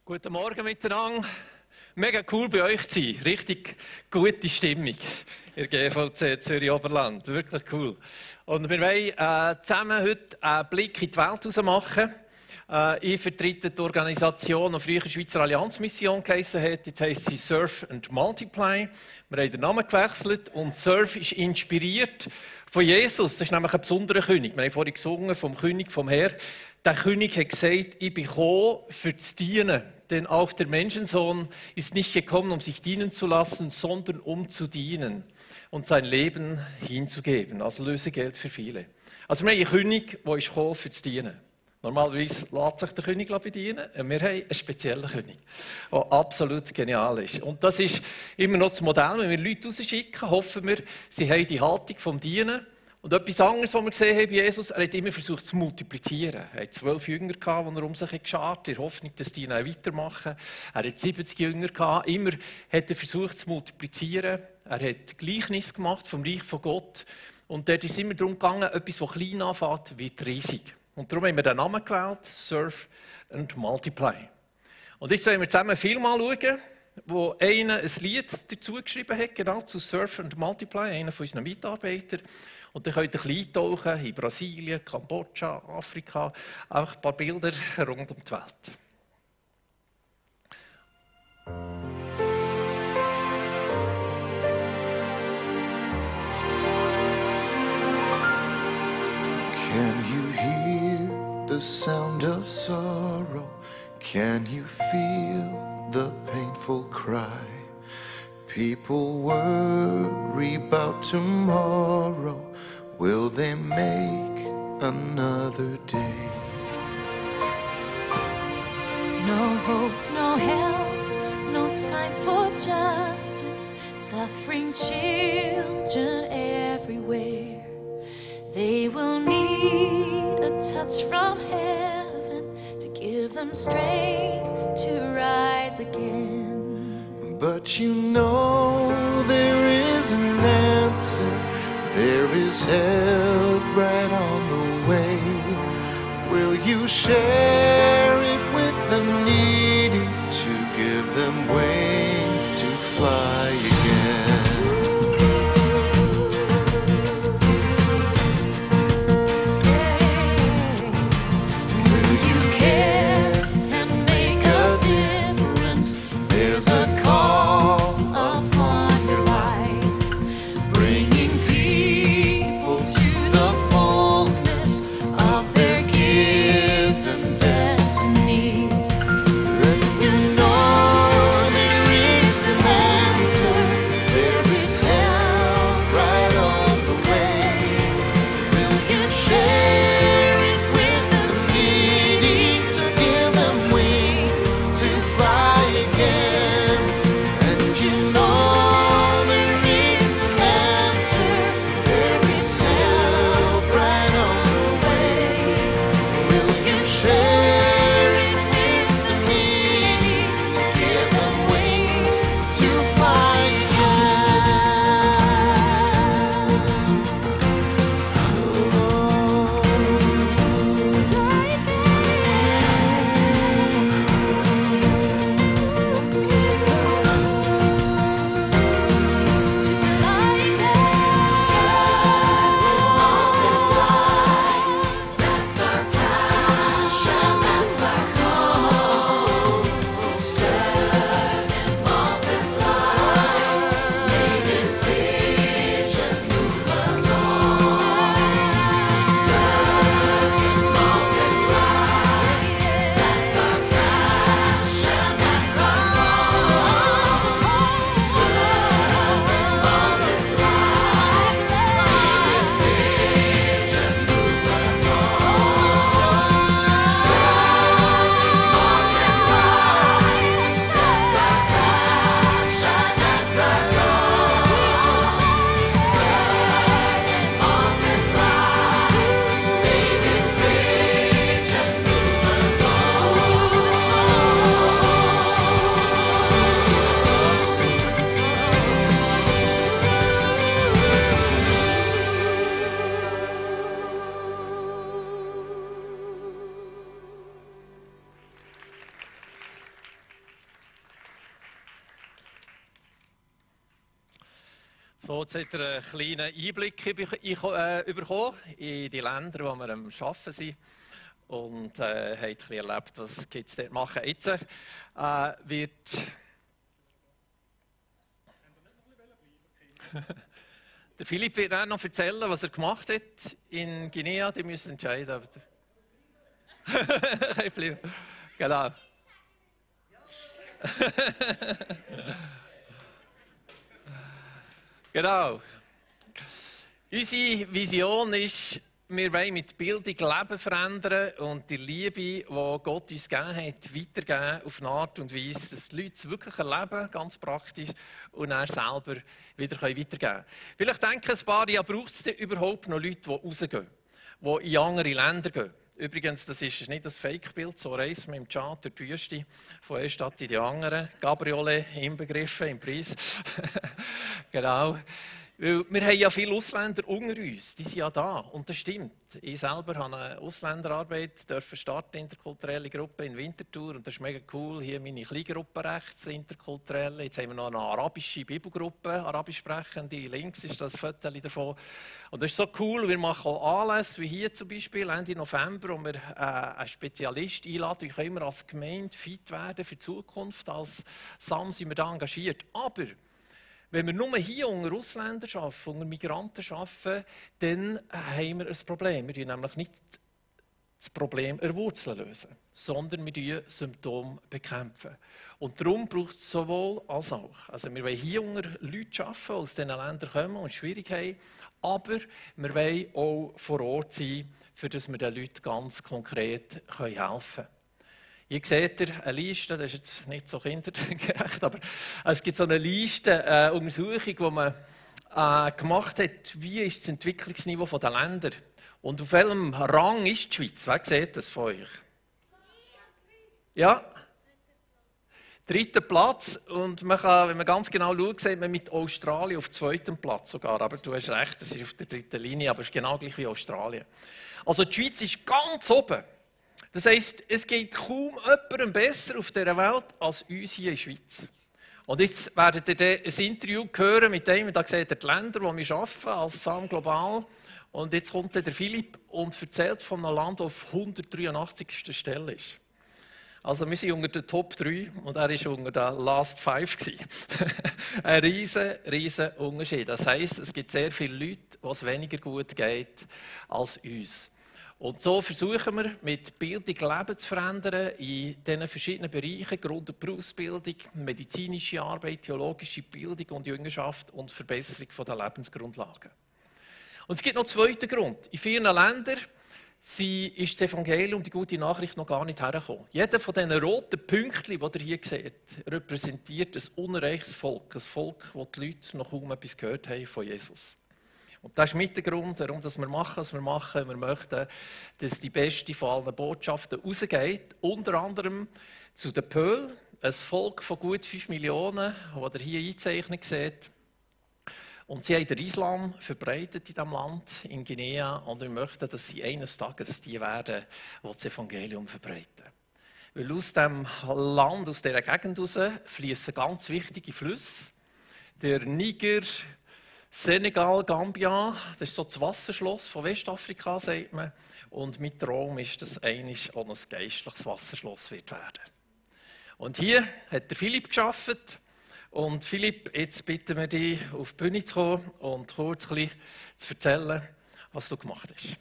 Guten Morgen miteinander. Mega cool bei euch zu sein. Richtig gute Stimmung in der GVC Zürich-Oberland. Wirklich cool. Und wir wollen zusammen heute einen Blick in die Welt raus machen. Ich vertrete die Organisation, die früher Schweizer Allianzmission geheissen hat. Jetzt heisst sie Serve and Multiply. Wir haben den Namen gewechselt und Serve ist inspiriert von Jesus. Das ist nämlich ein besonderer König. Wir haben vorhin gesungen vom König, vom Herr. Der König hat gesagt, ich bin gekommen, für zu dienen. Denn auch der Menschensohn ist nicht gekommen, um sich dienen zu lassen, sondern um zu dienen und sein Leben hinzugeben. Also Lösegeld für viele. Also wir haben einen König, der ist gekommen, für zu dienen. Normalerweise lässt sich der König bedienen. Wir haben einen speziellen König, der absolut genial ist. Und das ist immer noch das Modell. Wenn wir Leute rausschicken, hoffen wir, sie haben die Haltung vom Dienen. Und etwas anderes, was wir gesehen haben bei Jesus, er hat immer versucht zu multiplizieren. Er hatte 12 Jünger, die er um sich geschart, in der Hoffnung, dass die ihn weitermachen. Er hat 70 Jünger gehabt. Immer hat er versucht zu multiplizieren. Er hat Gleichnis gemacht vom Reich von Gott. Und dort ist es immer darum gegangen, etwas, das klein anfängt, wird riesig. Und darum haben wir den Namen gewählt, Serve and Multiply. Und jetzt wollen wir zusammen einen Film anschauen, wo einer ein Lied dazu geschrieben hat, genau zu Serve and Multiply, einer von unseren Mitarbeitern. Und dann könnt ihr ein bisschen eintauchen in Brasilien, Kambodscha, Afrika, einfach ein paar Bilder rund um die Welt. Can you hear the sound of sorrow? Can you feel the painful cry? People worry about tomorrow. Will they make another day? No hope, no help, no time for justice. Suffering children everywhere. They will need a touch from heaven to give them strength to rise again. But you know there is an answer. There is help right on the way. Will you share it with the needy to give them wings to fly again? Will you care and make a difference? There's a call upon your life, bringing people to the fullness of their given destiny. So, jetzt hat er einen kleinen Einblick bekommen in die Länder, wo wir am Arbeiten sind. Und hat ein bisschen erlebt, was es dort machen. Jetzt wird... Der Philipp wird auch noch erzählen, was er gemacht hat in Guinea. Die müssen entscheiden. Genau. Genau. Unsere Vision ist, wir wollen mit Bildung Leben verändern und die Liebe, die Gott uns gegeben hat, weitergeben auf eine Art und Weise, dass die Leute es wirklich erleben, ganz praktisch, und dann selber wieder weitergeben können. Vielleicht denken ein paar, ja, braucht es denn überhaupt noch Leute, die rausgehen, die in andere Länder gehen? Übrigens, das ist nicht das Fake-Bild, so reisen wir im Chat durch die Wüste, von einer Stadt in die andere. Gabriele inbegriffen im Preis. Genau. Weil wir haben ja viele Ausländer unter uns, die sind ja da, und das stimmt. Ich selber habe eine Ausländerarbeit starten, interkulturelle Gruppe in Winterthur, und das ist mega cool. Hier meine Kleingruppe rechts, interkulturelle. Jetzt haben wir noch eine arabische Bibelgruppe, arabisch sprechende. Links ist das Foto davon. Und das ist so cool, wir machen auch Anlässe, wie hier zum Beispiel, Ende November, wo wir einen Spezialist einladen. Wie können wir als Gemeinde fit werden für die Zukunft? Als SAM sind wir da engagiert. Aber wenn wir nur hier unter Ausländern arbeiten, unter Migranten arbeiten, dann haben wir ein Problem. Wir lösen nämlich nicht das Problem an der Wurzel lösen, sondern wir bekämpfen Symptome. Und darum braucht es sowohl als auch. Also wir wollen hier unter Leuten arbeiten, die aus diesen Ländern kommen und schwierig haben, aber wir wollen auch vor Ort sein, für dass wir den Leuten ganz konkret helfen können. Hier seht ihr eine Liste, das ist jetzt nicht so kindergerecht, aber es gibt so eine Liste, eine Untersuchung, die man gemacht hat, wie ist das Entwicklungsniveau der Länder und auf welchem Rang ist die Schweiz? Wer sieht das von euch? Ja? 3. Platz, und man kann, wenn man ganz genau schaut, sieht man mit Australien auf 2. Platz sogar, aber du hast recht, das ist auf der 3. Linie, aber es ist genau gleich wie Australien. Also die Schweiz ist ganz oben. Das heisst, es geht kaum jemandem besser auf dieser Welt als uns hier in der Schweiz. Und jetzt werdet ihr ein Interview hören mit dem, da seht ihr die Länder, wo wir arbeiten, als SAM Global. Und jetzt kommt der Philipp und erzählt von einem Land, das auf 183. Stelle ist. Also wir sind unter den Top 3 und er war unter den Last 5. Ein riesen Unterschied. Das heisst, es gibt sehr viele Leute, denen es weniger gut geht als uns. Und so versuchen wir, mit Bildung Leben zu verändern in diesen verschiedenen Bereichen, Grund- und Berufsbildung, medizinische Arbeit, theologische Bildung und Jüngerschaft und Verbesserung der Lebensgrundlagen. Und es gibt noch einen zweiten Grund. In vielen Ländern ist das Evangelium, die gute Nachricht, noch gar nicht hergekommen. Jeder von diesen roten Pünktchen, die ihr hier seht, repräsentiert ein unreiches Volk. Ein Volk, das die Leute noch kaum etwas gehört haben von Jesus. Und das ist mit der Grund, warum wir machen, was wir machen. Wir möchten, dass die beste von allen Botschaften rausgeht. Unter anderem zu den Pöhl, ein Volk von gut 5 Millionen, das ihr hier eingezeichnet seht. Und sie haben den Islam verbreitet in diesem Land, in Guinea. Und wir möchten, dass sie eines Tages die werden, die das Evangelium verbreiten. Weil aus diesem Land, aus dieser Gegend heraus, fließen ganz wichtige Flüsse. Der Niger, Senegal, Gambia, das ist so das Wasserschloss von Westafrika, sagt man. Und mit Traum ist das einiges auch ein geistliches Wasserschloss wird werden. Und hier hat der Philipp gearbeitet. Und Philipp, jetzt bitten wir dich, auf die Bühne zu kommen und kurz ein bisschen zu erzählen, was du gemacht hast.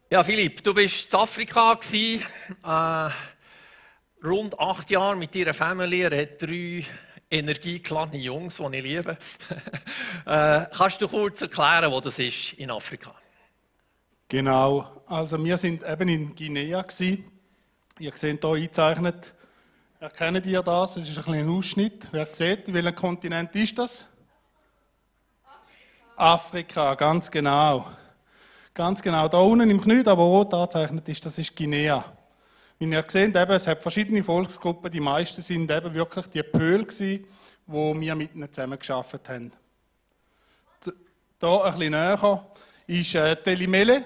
Ja, Philipp, du warst in Afrika, rund 8 Jahre mit deiner Familie. Er hat 3 energiegeladene Jungs, die ich liebe. Kannst du kurz erklären, wo das ist in Afrika? Genau, also wir sind eben in Guinea. Ihr seht hier eingezeichnet. Erkennt ihr das? Es ist ein kleiner Ausschnitt. Wer sieht, welcher Kontinent ist das? Afrika, ganz genau. Ganz genau, da unten im Knie, da wo rot angezeichnet ist, das ist Guinea. Wie ihr seht, eben, es hat verschiedene Volksgruppen, die meisten sind eben wirklich die Pöhl gewesen, wo wir mit ihnen zusammengearbeitet haben. Hier ein bisschen näher ist Telimele.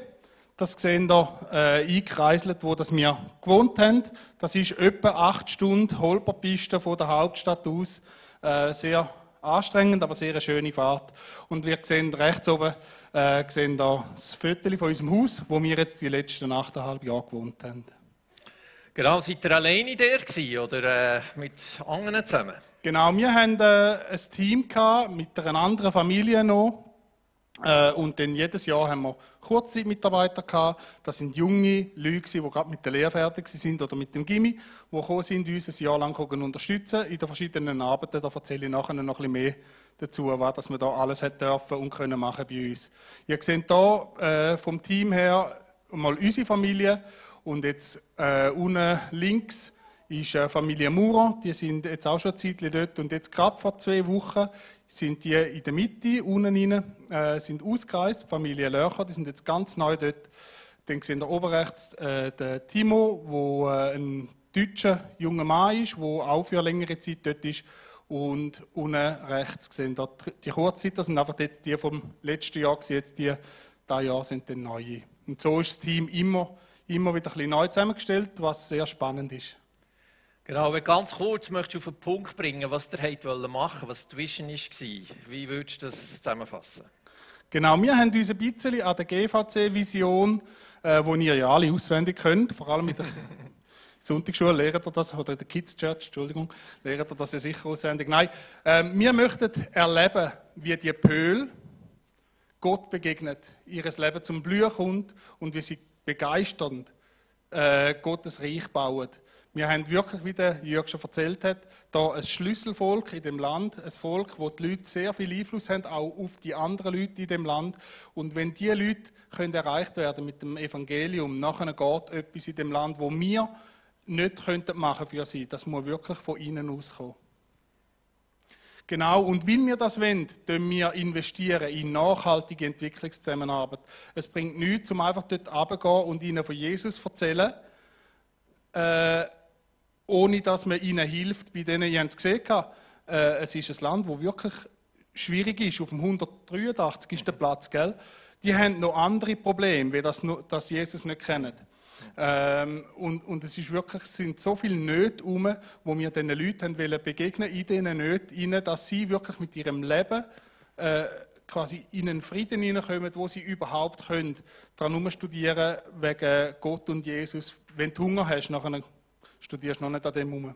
das sehen ihr eingekreiselt, wo das wir gewohnt haben. Das ist etwa 8 Stunden Holperpiste von der Hauptstadt aus. Sehr anstrengend, aber sehr eine schöne Fahrt. Und wir sehen rechts oben sehen da das Foto von unserem Haus, wo wir jetzt die letzten 8,5 Jahre gewohnt haben. Genau, seid ihr alleine der gewesen, oder mit anderen zusammen? Genau, wir haben ein Team gehabt, mit einer anderen Familie noch. Und dann jedes Jahr haben wir Kurzzeitmitarbeiter gehabt. Das sind junge Leute, die gerade mit der Lehre fertig sind oder mit dem Gimmi, die gekommen sind, uns ein Jahr lang unterstützen in den verschiedenen Arbeiten. Da erzähle ich nachher noch ein bisschen mehr dazu, was wir da alles hat dürfen und können machen bei uns. Ihr seht hier vom Team her mal unsere Familie und jetzt unten links ist Familie Maurer. Die sind jetzt auch schon ein Zeitchen dort und jetzt gerade vor 2 Wochen sind die in der Mitte, unten rein, sind ausgereist. Familie Lörcher, die sind jetzt ganz neu dort. Dann sehen wir oben rechts den Timo, der ein deutscher junger Mann ist, der auch für längere Zeit dort ist. Und unten rechts sehen wir die Kurzzeit, das sind einfach die vom letzten Jahr, jetzt dieses Jahr sind dann neue. Und so ist das Team immer wieder ein bisschen neu zusammengestellt, was sehr spannend ist. Genau, aber ganz kurz möchtest du auf den Punkt bringen, was ihr machen wollt, was die Vision war. Wie würdest du das zusammenfassen? Genau, wir haben uns ein bisschen an der GVC-Vision, die ihr ja alle auswendig könnt, vor allem in der Sonntagsschule lehrt ihr das, oder in der Kids Church, Entschuldigung, lehrt ihr das ja sicher auswendig. Nein, wir möchten erleben, wie die Pöhl Gott begegnet, ihr Leben zum Blühen kommt und wie sie begeisternd Gottes Reich bauen. Wir haben wirklich, wie der Jörg schon erzählt hat, da ein Schlüsselvolk in dem Land, ein Volk, wo die Leute sehr viel Einfluss haben, auch auf die anderen Leute in dem Land. Und wenn diese Leute können erreicht werden mit dem Evangelium, nachher geht etwas in dem Land, wo wir nicht machen für sie. Das muss wirklich von ihnen auskommen. Genau, und weil wir das wollen, wir investieren in nachhaltige Entwicklungszusammenarbeit. Es bringt nichts, um einfach dort runterzugehen und ihnen von Jesus zu erzählen, ohne dass man ihnen hilft. Bei denen, ihr habt es gesehen, es ist ein Land, das wirklich schwierig ist. Auf dem 183 ist der Platz, gell? Die haben noch andere Probleme, wie das Jesus nicht kennen. Und es ist wirklich, es sind so viele Nöte herum, wo wir diesen Leuten begegnen wollen, in diesen Nöten, dass sie wirklich mit ihrem Leben quasi in einen Frieden hineinkommen, wo sie überhaupt können, daran studieren wegen Gott und Jesus. Wenn du Hunger hast, nachher studierst du noch nicht an dem herum.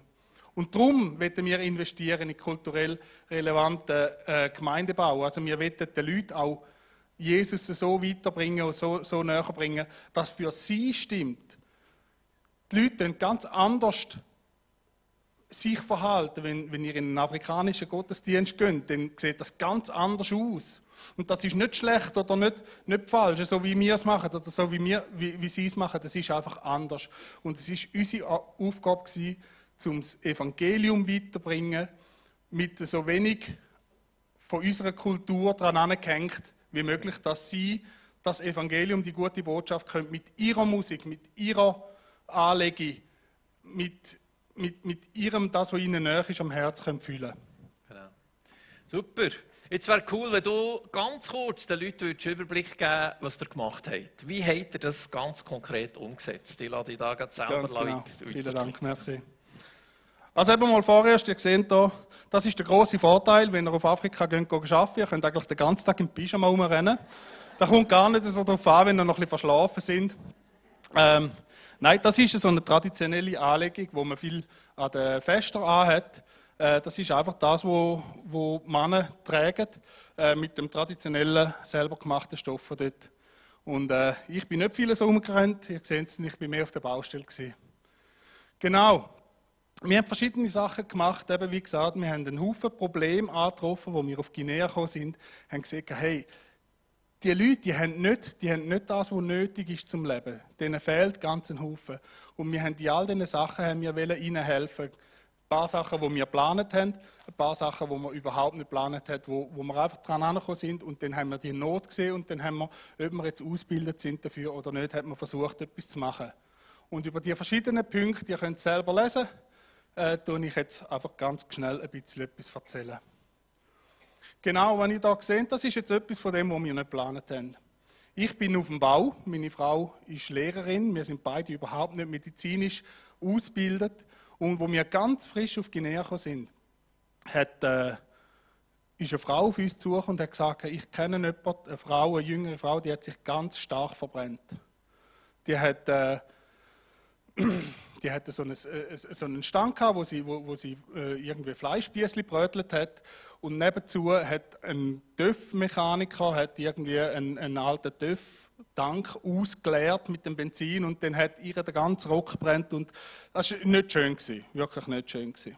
Und darum wollen wir investieren in kulturell relevanten Gemeindebau. Also wir wollen den Leuten auch Jesus so weiterbringen und so näher bringen, dass für sie stimmt. Die Leute ganz anders sich verhalten, wenn ihr in einen afrikanischen Gottesdienst geht, dann sieht das ganz anders aus. Und das ist nicht schlecht oder nicht falsch, so wie wir es machen, oder so wie sie es machen. Das ist einfach anders. Und es war unsere Aufgabe gewesen, um das Evangelium weiterzubringen, mit so wenig von unserer Kultur daran angehängt wie möglich, dass sie das Evangelium, die gute Botschaft, können mit ihrer Musik, mit ihrer Anlegung, mit ihrem, das, was ihnen näher ist, am Herz können fühlen. Genau. Super. Jetzt wäre cool, wenn du ganz kurz den Leuten einen Überblick geben würdest, was ihr gemacht habt. Wie habt ihr das ganz konkret umgesetzt? Ich lade dich da selber Ganz genau. Vielen Dank, merci. Also eben mal vorerst, ihr seht hier, das ist der grosse Vorteil, wenn ihr auf Afrika geht, arbeiten, ihr könnt eigentlich den ganzen Tag im Pyjama rumrennen. Da kommt gar nicht so darauf an, wenn ihr noch ein bisschen verschlafen sind. Nein, das ist so eine traditionelle Anlegung, wo man viel an den Festen anhat. Das ist einfach das, was Männer tragen, mit dem traditionellen, selber gemachten Stoff dort. Und ich bin nicht viel so rumgerannt, ihr seht es, ich bin mehr auf der Baustelle gewesen. Genau. Wir haben verschiedene Sachen gemacht, eben wie gesagt, wir haben einen Haufen Probleme angetroffen, wo wir auf Guinea gekommen sind, haben gesagt, hey, die Leute, die haben nicht das, was nötig ist zum Leben. Denen fehlt ganz ein Haufen. Und wir haben in all diesen Sachen ihnen helfen. Ein paar Sachen, die wir geplant haben, ein paar Sachen, die wir überhaupt nicht geplant haben, wo wir einfach dran angekommen sind. Und dann haben wir die Not gesehen und dann haben wir, ob wir jetzt ausgebildet sind dafür oder nicht, haben wir versucht, etwas zu machen. Und über die verschiedenen Punkte, ihr könnt es selber lesen, tue ich jetzt einfach ganz schnell ein bisschen etwas erzählen. Genau, was ihr hier seht, das ist jetzt etwas von dem, was wir nicht geplant haben. Ich bin auf dem Bau, meine Frau ist Lehrerin, wir sind beide überhaupt nicht medizinisch ausgebildet. Und wo wir ganz frisch auf Guinea gekommen sind, ist eine Frau auf uns zugekommen und hat gesagt, ich kenne jemanden, eine jüngere Frau, die hat sich ganz stark verbrannt. Die hatte so einen Stand gehabt, wo sie irgendwie Fleischspießli brötelt hat. Und nebenzu hat ein TÜV-Mechaniker irgendwie einen alten TÜV-Tank ausgeleert mit dem Benzin und dann hat ihr der ganze Rock gebrannt. Und das war nicht schön gewesen, wirklich nicht schön gewesen.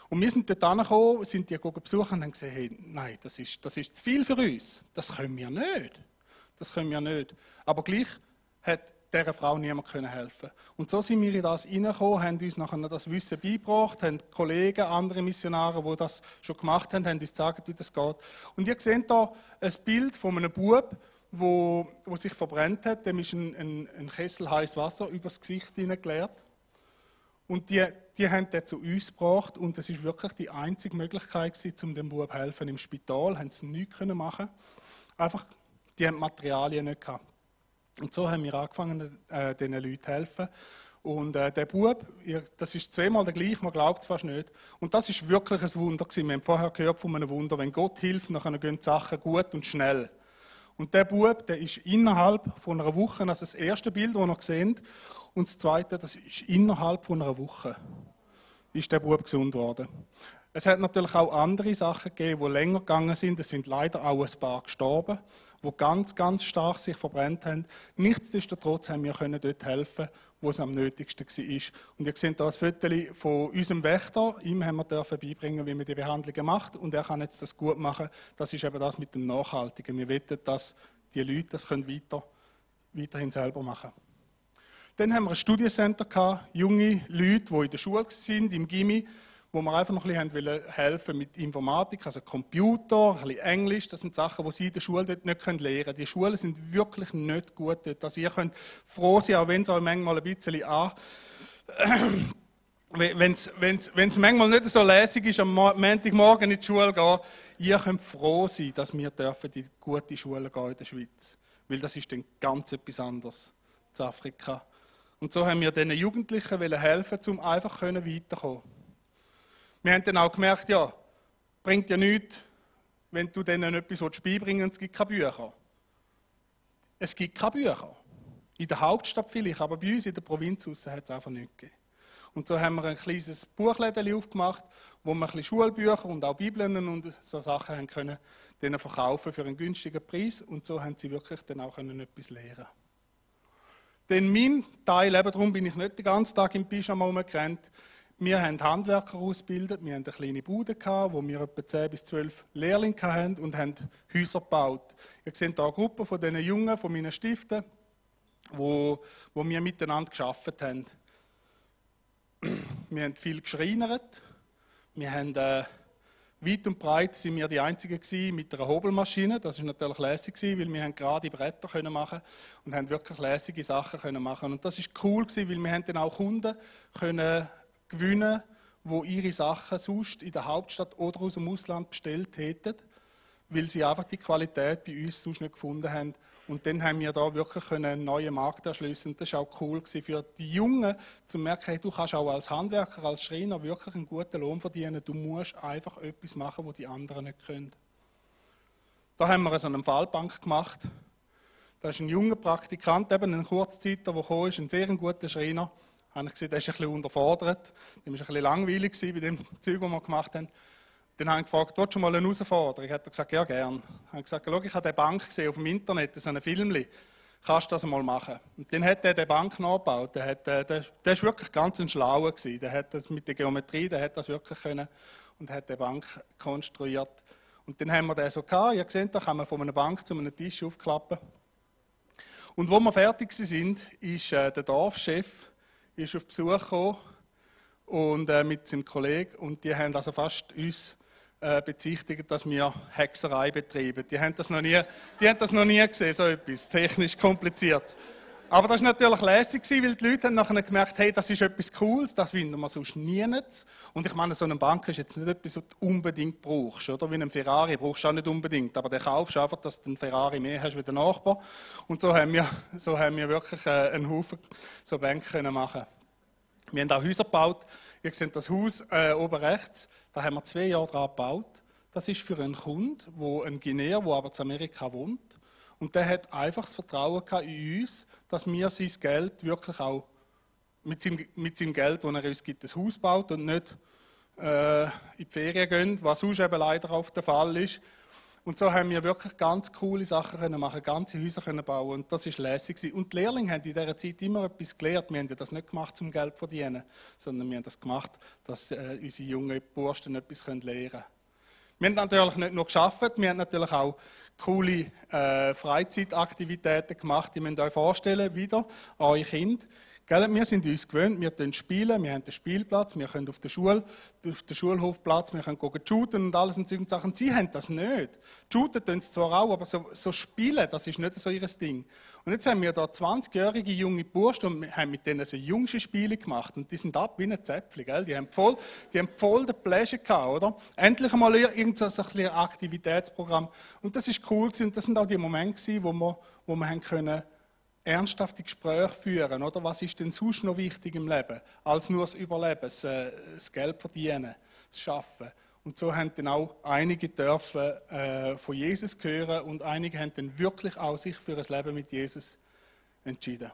Und wir sind dort angekommen, sind die besuchen und haben gesagt, hey, nein, das ist zu viel für uns. Das können wir nicht. Das können wir nicht. Aber gleich hat dieser Frau niemand helfen. Und so sind wir in das hineingekommen, haben uns nachher das Wissen beigebracht, haben Kollegen, andere Missionare, die das schon gemacht haben, haben uns gesagt, wie das geht. Und ihr seht hier ein Bild von einem Bub, der sich verbrannt hat. Dem ist ein Kessel heißes Wasser übers Gesicht hineingeleert. Und die haben den zu uns gebracht und es war wirklich die einzige Möglichkeit gewesen, um dem Bub zu helfen. Im Spital haben sie nichts machen. Einfach, die haben die Materialien nicht gehabt. Und so haben wir angefangen, diesen Leuten zu helfen. Und der Bub, das ist zweimal der gleiche, man glaubt es fast nicht. Und das ist wirklich ein Wunder gewesen. Wir haben vorher gehört von einem Wunder, wenn Gott hilft, dann gehen die Sachen gut und schnell. Und der Bub, der ist innerhalb von einer Woche, also das erste Bild, das ihr seht, und das zweite, das ist innerhalb von einer Woche, ist der Bub gesund worden. Es hat natürlich auch andere Sachen gegeben, die länger gegangen sind. Es sind leider auch ein paar gestorben, die ganz, ganz stark sich verbrannt haben. Nichtsdestotrotz haben wir dort helfen, wo es am nötigsten war. Und ihr seht hier ein Foto von unserem Wächter. Ihm haben wir beibringen, wie man die Behandlungen macht. Und er kann jetzt das gut machen. Das ist eben das mit dem Nachhaltigen. Wir wollen, dass die Leute das weiterhin selber machen können. Dann haben wir ein Studiencenter gehabt, junge Leute, die in der Schule sind, im Gymi, wo wir einfach noch ein bisschen helfen mit Informatik, also Computer, ein bisschen Englisch. Das sind Sachen, die sie in der Schule dort nicht lernen können. Die Schulen sind wirklich nicht gut dort. Also ihr könnt froh sein, auch wenn es euch manchmal ein bisschen wenn es manchmal nicht so lässig ist, am Montagmorgen in die Schule gehen, ihr könnt froh sein, dass wir dürfen in gute Schulen gehen in der Schweiz. Weil das ist dann ganz etwas anderes in Afrika. Und so haben wir diesen Jugendlichen helfen, um einfach weiterzukommen. Wir haben dann auch gemerkt, ja, bringt ja nichts, wenn du denen etwas beibringen willst, es gibt keine Bücher. Es gibt keine Bücher. In der Hauptstadt vielleicht, aber bei uns in der Provinz hat es einfach nicht gegeben. Und so haben wir ein kleines Buchläden aufgemacht, wo wir ein bisschen Schulbücher und auch Bibeln und so Sachen haben können, denen verkaufen für einen günstigen Preis. Und so haben sie wirklich dann auch etwas lernen. Denn mein Teil, eben darum bin ich nicht den ganzen Tag im Pyjama rumgerannt. Wir haben Handwerker ausgebildet, wir haben eine kleine Bude gehabt, wo wir etwa 10 bis 12 Lehrlinge hatten und haben Häuser gebaut. Ihr seht hier eine Gruppe von diesen Jungen, von meinen Stiften, wo wir miteinander gearbeitet haben. Wir haben viel geschreinert. Wir haben weit und breit sind wir die Einzigen gewesen mit einer Hobelmaschine. Das war natürlich lässig, weil wir gerade Bretter machen und haben wirklich lässige Sachen machen. Und das war cool, weil wir haben dann auch Kunden gewinnen, die ihre Sachen sonst in der Hauptstadt oder aus dem Ausland bestellt hätten, weil sie einfach die Qualität bei uns sonst nicht gefunden haben. Und dann haben wir da wirklich einen neuen Markt erschließen. Und das war auch cool für die Jungen, zu merken, hey, du kannst auch als Handwerker, als Schreiner wirklich einen guten Lohn verdienen. Du musst einfach etwas machen, was die anderen nicht können. Da haben wir so eine Fallbank gemacht. Da ist ein junger Praktikant, eben ein Kurzzeiter, der gekommen ist, ein sehr guter Schreiner. Da habe ich gesehen, der ist ein bisschen unterfordert. Der war ein bisschen langweilig bei dem Zeug, das wir gemacht haben. Dann habe ich gefragt, willst du mal eine Herausforderung? Hat er gesagt, ja, gerne. Dann habe ich gesagt, schau, ich habe diese Bank gesehen auf dem Internet, so ein Filmchen. Kannst du das mal machen? Und dann hat er diese Bank nachgebaut. Der war wirklich ganz ein Schlauer gewesen. Der hat das mit der Geometrie, der hat das wirklich können und hat die Bank konstruiert. Und dann haben wir den so gehabt. Ihr seht, da kann man von einer Bank zu einem Tisch aufklappen. Und wo wir fertig waren, ist der Dorfchef ist auf Besuch gekommen und mit seinem Kollegen. Und die haben also fast uns bezichtigt, dass wir Hexerei betreiben. Die haben das noch nie gesehen, so etwas technisch kompliziert. Aber das war natürlich lässig, weil die Leute haben nachher gemerkt, hey, das ist etwas Cooles, das finden wir sonst nie. Und ich meine, so eine Bank ist jetzt nicht etwas, was du unbedingt brauchst. Oder? Wie einen Ferrari brauchst du auch nicht unbedingt, aber den kaufst du einfach, dass du einen Ferrari mehr hast wie der Nachbar. Und so haben wir wirklich einen Haufen so Bänke machen. Wir haben auch Häuser gebaut. Ihr seht das Haus oben rechts, da haben wir 2 Jahre dran gebaut. Das ist für einen Kunden, ein Guineer, der aber in Amerika wohnt. Und der hat einfach das Vertrauen in uns, dass wir sein Geld wirklich auch mit seinem Geld, das er uns gibt, ein Haus baut und nicht in die Ferien gehen, was sonst eben leider oft der Fall ist. Und so haben wir wirklich ganz coole Sachen können machen, ganze Häuser können bauen und das ist lässig. Und die Lehrlinge haben in dieser Zeit immer etwas gelernt. Wir haben ja das nicht gemacht, um Geld zu verdienen, sondern wir haben das gemacht, dass unsere jungen Burschen etwas lernen können. Wir haben natürlich nicht nur gearbeitet, wir haben natürlich auch coole Freizeitaktivitäten gemacht. Ihr müsst euch vorstellen, wieder eure Kinder. Wir sind uns gewöhnt, wir können spielen, wir haben den Spielplatz, wir können auf den Schulhofplatz, wir können shooten und alles und solche Sachen. Sie haben das nicht. Shooten tun sie zwar auch, aber so spielen, das ist nicht so ihr Ding. Und jetzt haben wir da 20-jährige junge Burschen und haben mit denen so jüngste Spiele gemacht und die sind ab wie ein Zäpfchen, gell? Die haben voll den Pleasure gehabt, oder? Endlich einmal irgendein so ein Aktivitätsprogramm. Und das ist cool gewesen. Und das sind auch die Momente, wo wir haben können ernsthafte Gespräche führen, oder? Was ist denn sonst noch wichtig im Leben, als nur das Überleben, das Geld verdienen, das Schaffen. Und so haben dann auch einige dürfen von Jesus hören und einige haben dann wirklich auch sich für ein Leben mit Jesus entschieden.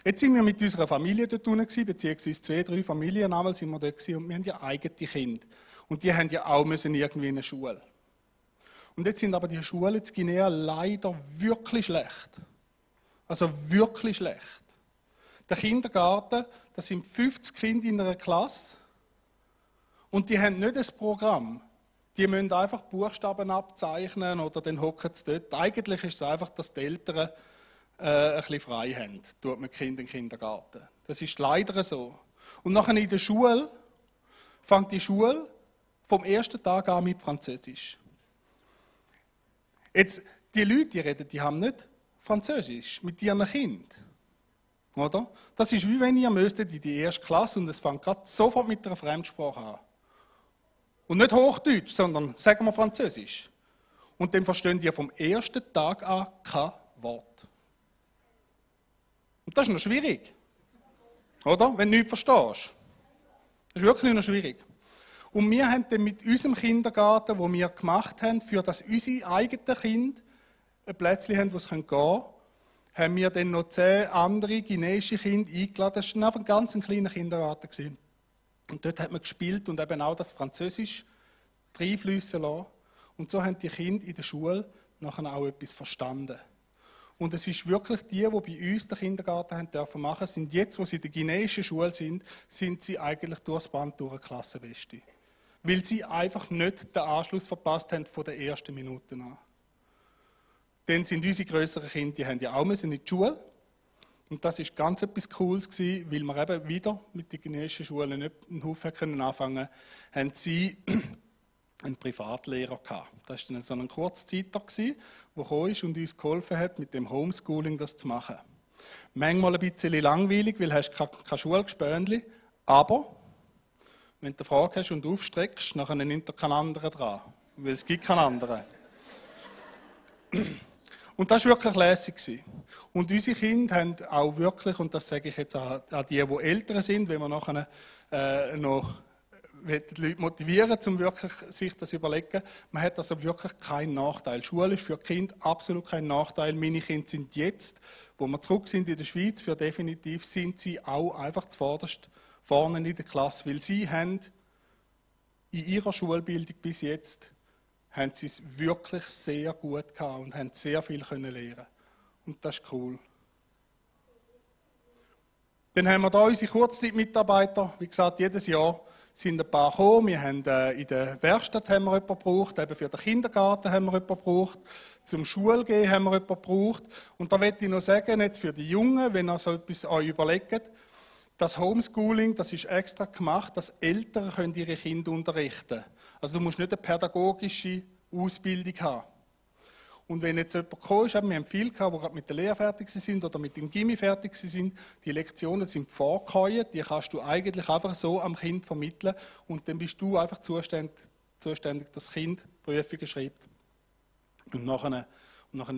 Jetzt sind wir mit unserer Familie dort unten gewesen, beziehungsweise 2, 3 Familien einmal sind wir dort gewesen, und wir haben ja eigene Kinder. Und die haben ja auch müssen irgendwie in eine Schule. Und jetzt sind aber die Schulen in Guinea leider wirklich schlecht. Also wirklich schlecht. Der Kindergarten, das sind 50 Kinder in einer Klasse und die haben nicht ein Programm. Die müssen einfach Buchstaben abzeichnen oder dann hocken sie dort. Eigentlich ist es einfach, dass die Eltern ein bisschen frei haben, tut man Kinder im Kindergarten. Das ist leider so. Und nachher in der Schule fängt die Schule vom ersten Tag an mit Französisch. Jetzt, die Leute, die haben nicht Französisch mit ihren Kindern. Oder? Das ist wie wenn ihr müsstet in die erste Klasse und es fängt gerade sofort mit einer Fremdsprache an. Und nicht Hochdeutsch, sondern sagen wir Französisch. Und dann verstehen die vom ersten Tag an kein Wort. Und das ist noch schwierig. Oder? Wenn du nichts verstehst. Das ist wirklich noch schwierig. Und wir haben dann mit unserem Kindergarten, den wir gemacht haben, für das unsere eigenen Kinder ein Plätzchen haben, wo sie gehen können, haben wir dann noch 10 andere guineische Kinder eingeladen. Das war einfach ein ganz kleiner Kindergarten. Und dort hat man gespielt und eben auch das Französisch reinfliessen lassen. Und so haben die Kinder in der Schule nachher auch etwas verstanden. Und es ist wirklich die bei uns den Kindergarten haben dürfen machen, sind jetzt, wo sie in der guineischen Schule sind sie eigentlich durchs Band durch Klassenbeste. Weil sie einfach nicht den Anschluss verpasst haben von den ersten Minuten an. Dann sind unsere grösseren Kinder, die haben ja auch in die Schule. Und das war ganz etwas Cooles gewesen, weil wir eben wieder mit den chinesischen Schulen nicht einen Haufen anfangen konnten, haben sie einen Privatlehrer gehabt. Das war dann so ein Kurzzeiter, der gekommen ist und uns geholfen hat, mit dem Homeschooling das zu machen. Manchmal ein bisschen langweilig, weil du hast kein Schulgespönli, aber wenn du eine Frage hast und aufstreckst, dann nimmt er keinen anderen dran, weil es gibt keinen anderen. Und das war wirklich lässig. Und unsere Kinder haben auch wirklich, und das sage ich jetzt an die älter sind, wenn wir nachher noch die Leute motivieren, um wirklich sich das zu überlegen, man hat also wirklich keinen Nachteil. Schule ist für Kinder absolut kein Nachteil. Meine Kinder sind jetzt, wo wir zurück sind in der Schweiz, für definitiv sind sie auch einfach zuvorderst vorne in der Klasse, weil sie haben in ihrer Schulbildung bis jetzt haben sie es wirklich sehr gut gehabt und haben sehr viel lernen. Und das ist cool. Dann haben wir hier unsere Kurzzeitmitarbeiter. Wie gesagt, jedes Jahr sind ein paar gekommen. Wir haben in der Werkstatt haben wir jemanden gebraucht, eben für den Kindergarten haben wir jemanden gebraucht, zum Schulgehen haben wir jemanden gebraucht. Und da möchte ich noch sagen, jetzt für die Jungen, wenn ihr so etwas euch überlegt, das Homeschooling, das ist extra gemacht, dass Eltern können ihre Kinder unterrichten können. Also du musst nicht eine pädagogische Ausbildung haben. Und wenn jetzt jemand gekommen ist, wir haben viele gehabt, die gerade mit der Lehre fertig sind oder mit dem Gymi fertig sind, die Lektionen sind vorgehauen, die kannst du eigentlich einfach so am Kind vermitteln und dann bist du einfach zuständig, dass das Kind Prüfungen schreibt und nachher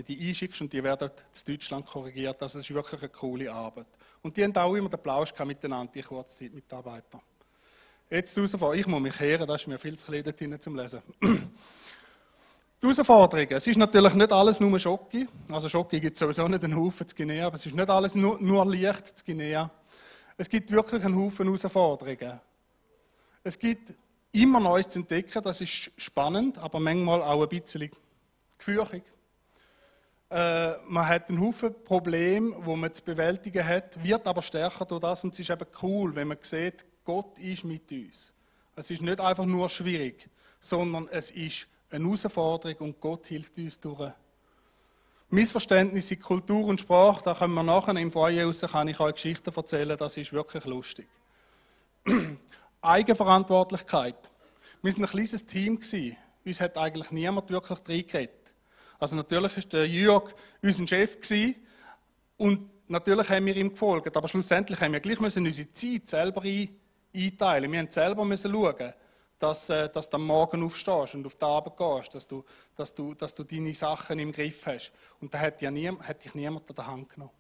die einschickst und die werden in Deutschland korrigiert. Das ist wirklich eine coole Arbeit. Und die haben auch immer den Plausch miteinander, die Kurzzeitmitarbeiter. Jetzt die Herausforderung. Ich muss mich kehren, das ist mir viel zu klein dort hinten zum Lesen. Die Herausforderungen. Es ist natürlich nicht alles nur Schoki. Also Schoki gibt es sowieso nicht einen Haufen zu Guinea, aber es ist nicht alles nur Licht zu Guinea. Es gibt wirklich einen Haufen Herausforderungen. Es gibt immer Neues zu entdecken, das ist spannend, aber manchmal auch ein bisschen gefürchtig. Man hat einen Haufen Probleme, die man zu bewältigen hat, wird aber stärker durch das und es ist eben cool, wenn man sieht, Gott ist mit uns. Es ist nicht einfach nur schwierig, sondern es ist eine Herausforderung und Gott hilft uns durch. Missverständnisse, Kultur und Sprache, da können wir nachher im Foyer raus, kann ich euch Geschichten erzählen, das ist wirklich lustig. Eigenverantwortlichkeit. Wir waren ein kleines Team, uns hat eigentlich niemand wirklich reingeredet. Also natürlich war der Jürg unser Chef und natürlich haben wir ihm gefolgt, aber schlussendlich haben wir gleich unsere Zeit selber einteilen. Wir mussten selber schauen, dass du am Morgen aufstehst und auf den Abend gehst, dass du deine Sachen im Griff hast. Und da hat dich niemand an der Hand genommen.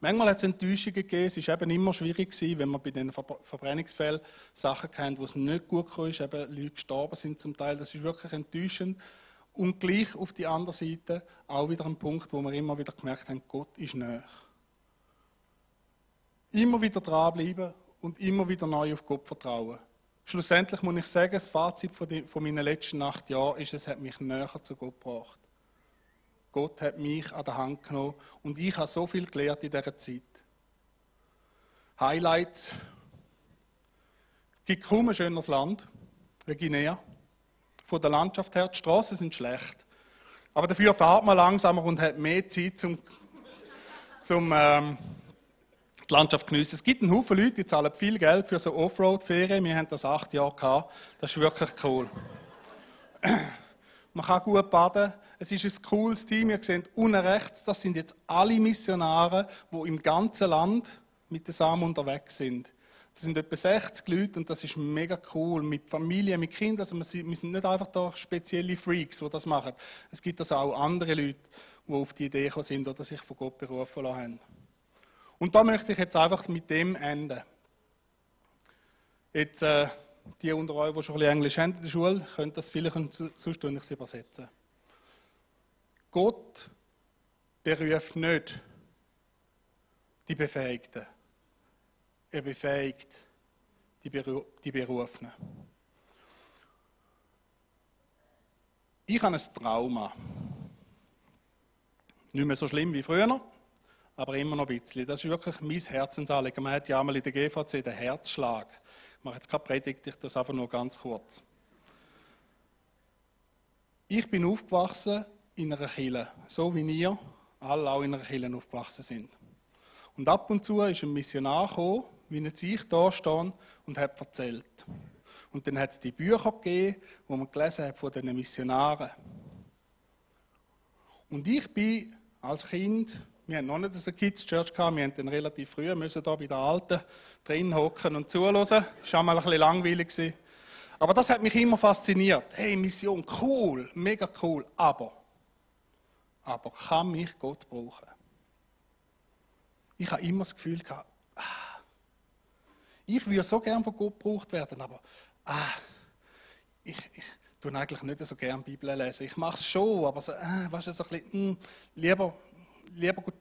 Manchmal hat es Enttäuschungen gegeben, es war eben immer schwierig, wenn man bei den Verbrennungsfällen Sachen kennt, wo es nicht gut kam, eben Leute gestorben sind zum Teil. Das ist wirklich enttäuschend. Und gleich auf die andere Seite auch wieder ein Punkt, wo wir immer wieder gemerkt haben, Gott ist nahe. Immer wieder dranbleiben und immer wieder neu auf Gott vertrauen. Schlussendlich muss ich sagen, das Fazit von meinen letzten 8 Jahren ist, es hat mich näher zu Gott gebracht. Gott hat mich an der Hand genommen und ich habe so viel gelernt in dieser Zeit. Highlights. Es gibt kaum ein schöneres Land wie Guinea. Von der Landschaft her, die Straßen sind schlecht. Aber dafür fährt man langsamer und hat mehr Zeit, um die Landschaft zu geniessen. Es gibt einen Haufen Leute, die zahlen viel Geld für so Offroad-Ferien. Wir haben das 8 Jahre gehabt. Das ist wirklich cool. Man kann gut baden. Es ist ein cooles Team. Ihr seht unten rechts, das sind jetzt alle Missionare, die im ganzen Land mit den Samen unterwegs sind. Das sind etwa 60 Leute und das ist mega cool, mit Familie, mit Kindern. Also wir sind nicht einfach da spezielle Freaks, die das machen. Es gibt also auch andere Leute, die auf die Idee gekommen sind oder sich von Gott berufen lassen haben. Und da möchte ich jetzt einfach mit dem enden. Jetzt, die unter euch, die schon ein bisschen Englisch haben in der Schule, können das vielleicht sonst tun, ich übersetzen. Gott beruft nicht die Befähigten. Er befähigt die Berufenen. Ich habe ein Trauma. Nicht mehr so schlimm wie früher, aber immer noch ein bisschen. Das ist wirklich mein Herzensanliegen. Man hat ja einmal in der GVC den Herzschlag. Ich mache jetzt keine Predigt, ich das einfach nur ganz kurz. Ich bin aufgewachsen in einer Kirche, so wie ihr alle auch in einer Kirche aufgewachsen sind. Und ab und zu ist ein Missionar gekommen, wie ich da stehe und hat erzählt. Und dann hat es die Bücher gegeben, die man gelesen hat von diesen Missionaren. Und ich bin als Kind, wir hatten noch nicht so eine Kids Church gehabt, wir mussten dann relativ früh müssen da bei den Alten drin hocken und zuhören. Das war schon mal ein bisschen langweilig. Aber das hat mich immer fasziniert. Hey, Mission, cool, mega cool. Aber kann mich Gott brauchen? Ich habe immer das Gefühl gehabt, ich würde so gern von Gott gebraucht werden, aber ich tue eigentlich nicht so gern Bibel lesen. Ich mache es schon, aber so, weißt du, so ein bisschen, lieber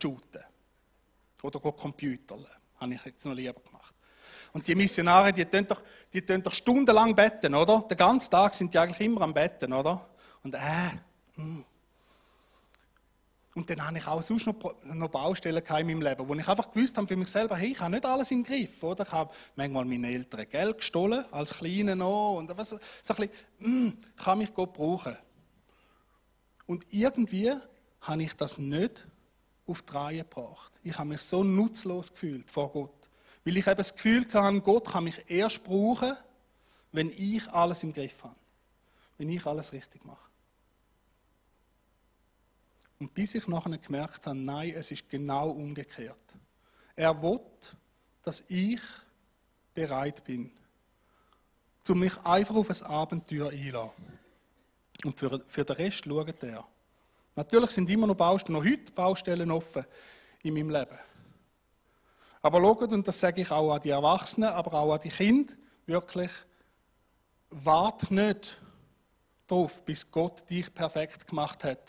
shooten. Oder Computerle. Habe ich jetzt noch lieber gemacht. Und die Missionare, die tun doch stundenlang betten, oder? Den ganzen Tag sind die eigentlich immer am Betten, oder? Und Und dann hatte ich auch sonst noch Baustellen in meinem Leben, wo ich einfach gewusst habe für mich selber, hey, ich habe nicht alles im Griff. Oder? Ich habe manchmal meine Eltern Geld gestohlen, als Kleiner noch. Und so ein bisschen, kann mich Gott brauchen. Und irgendwie habe ich das nicht auf die Reihe gebracht. Ich habe mich so nutzlos gefühlt vor Gott. Weil ich eben das Gefühl hatte, Gott kann mich erst brauchen, wenn ich alles im Griff habe. Wenn ich alles richtig mache. Und bis ich nachher gemerkt habe, nein, es ist genau umgekehrt. Er will, dass ich bereit bin, um mich einfach auf ein Abenteuer einzulassen. Und für den Rest schaut er. Natürlich sind immer noch heute Baustellen offen in meinem Leben. Aber schaut, und das sage ich auch an die Erwachsenen, aber auch an die Kinder, wirklich, warte nicht darauf, bis Gott dich perfekt gemacht hat,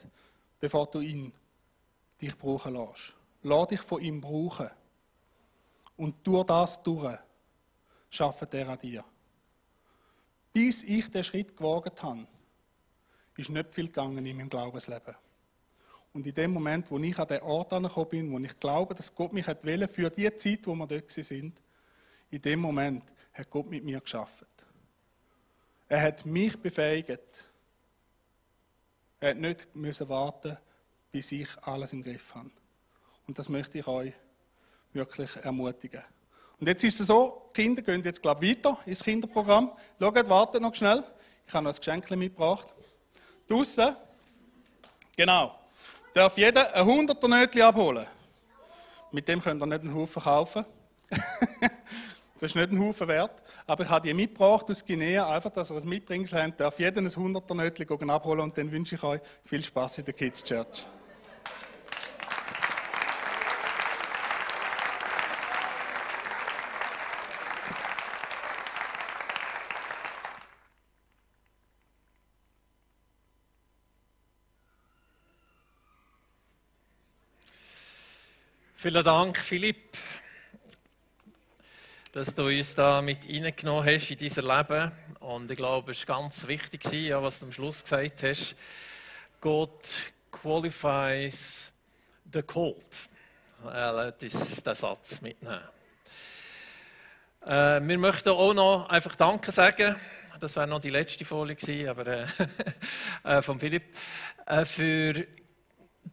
bevor du dich brauchen lässt. Lass dich von ihm brauchen. Und durch das schafft er an dir. Bis ich den Schritt gewagt habe, ist nicht viel gegangen in meinem Glaubensleben. Und in dem Moment, wo ich an den Ort angekommen bin, wo ich glaube, dass Gott mich wollte für die Zeit, wo wir dort sind, in dem Moment hat Gott mit mir geschafft. Er hat mich befähigt. Er hat nicht müssen warten, bis ich alles im Griff habe. Und das möchte ich euch wirklich ermutigen. Und jetzt ist es so, die Kinder gehen jetzt, glaube ich, weiter ins Kinderprogramm. Schaut, wartet noch schnell. Ich habe noch ein Geschenk mitgebracht. Draussen, genau, darf jeder ein 100er Nötchen abholen. Mit dem könnt ihr nicht einen Haufen kaufen. Das ist nicht ein Haufen wert. Aber ich habe die mitgebracht aus Guinea, einfach, dass ihr ein Mitbringsel habt. Darf jeder ein 100er Nötchen abholen und dann wünsche ich euch viel Spaß in der Kids Church. Vielen Dank, Philipp, dass du uns da mit reingenommen hast in dieses Leben. Und ich glaube, es war ganz wichtig, ja, was du am Schluss gesagt hast. God qualifies the called. Lass uns diesen Satz mitnehmen. Wir möchten auch noch einfach Danke sagen. Das wäre noch die letzte Folie gewesen, aber von Philipp. Für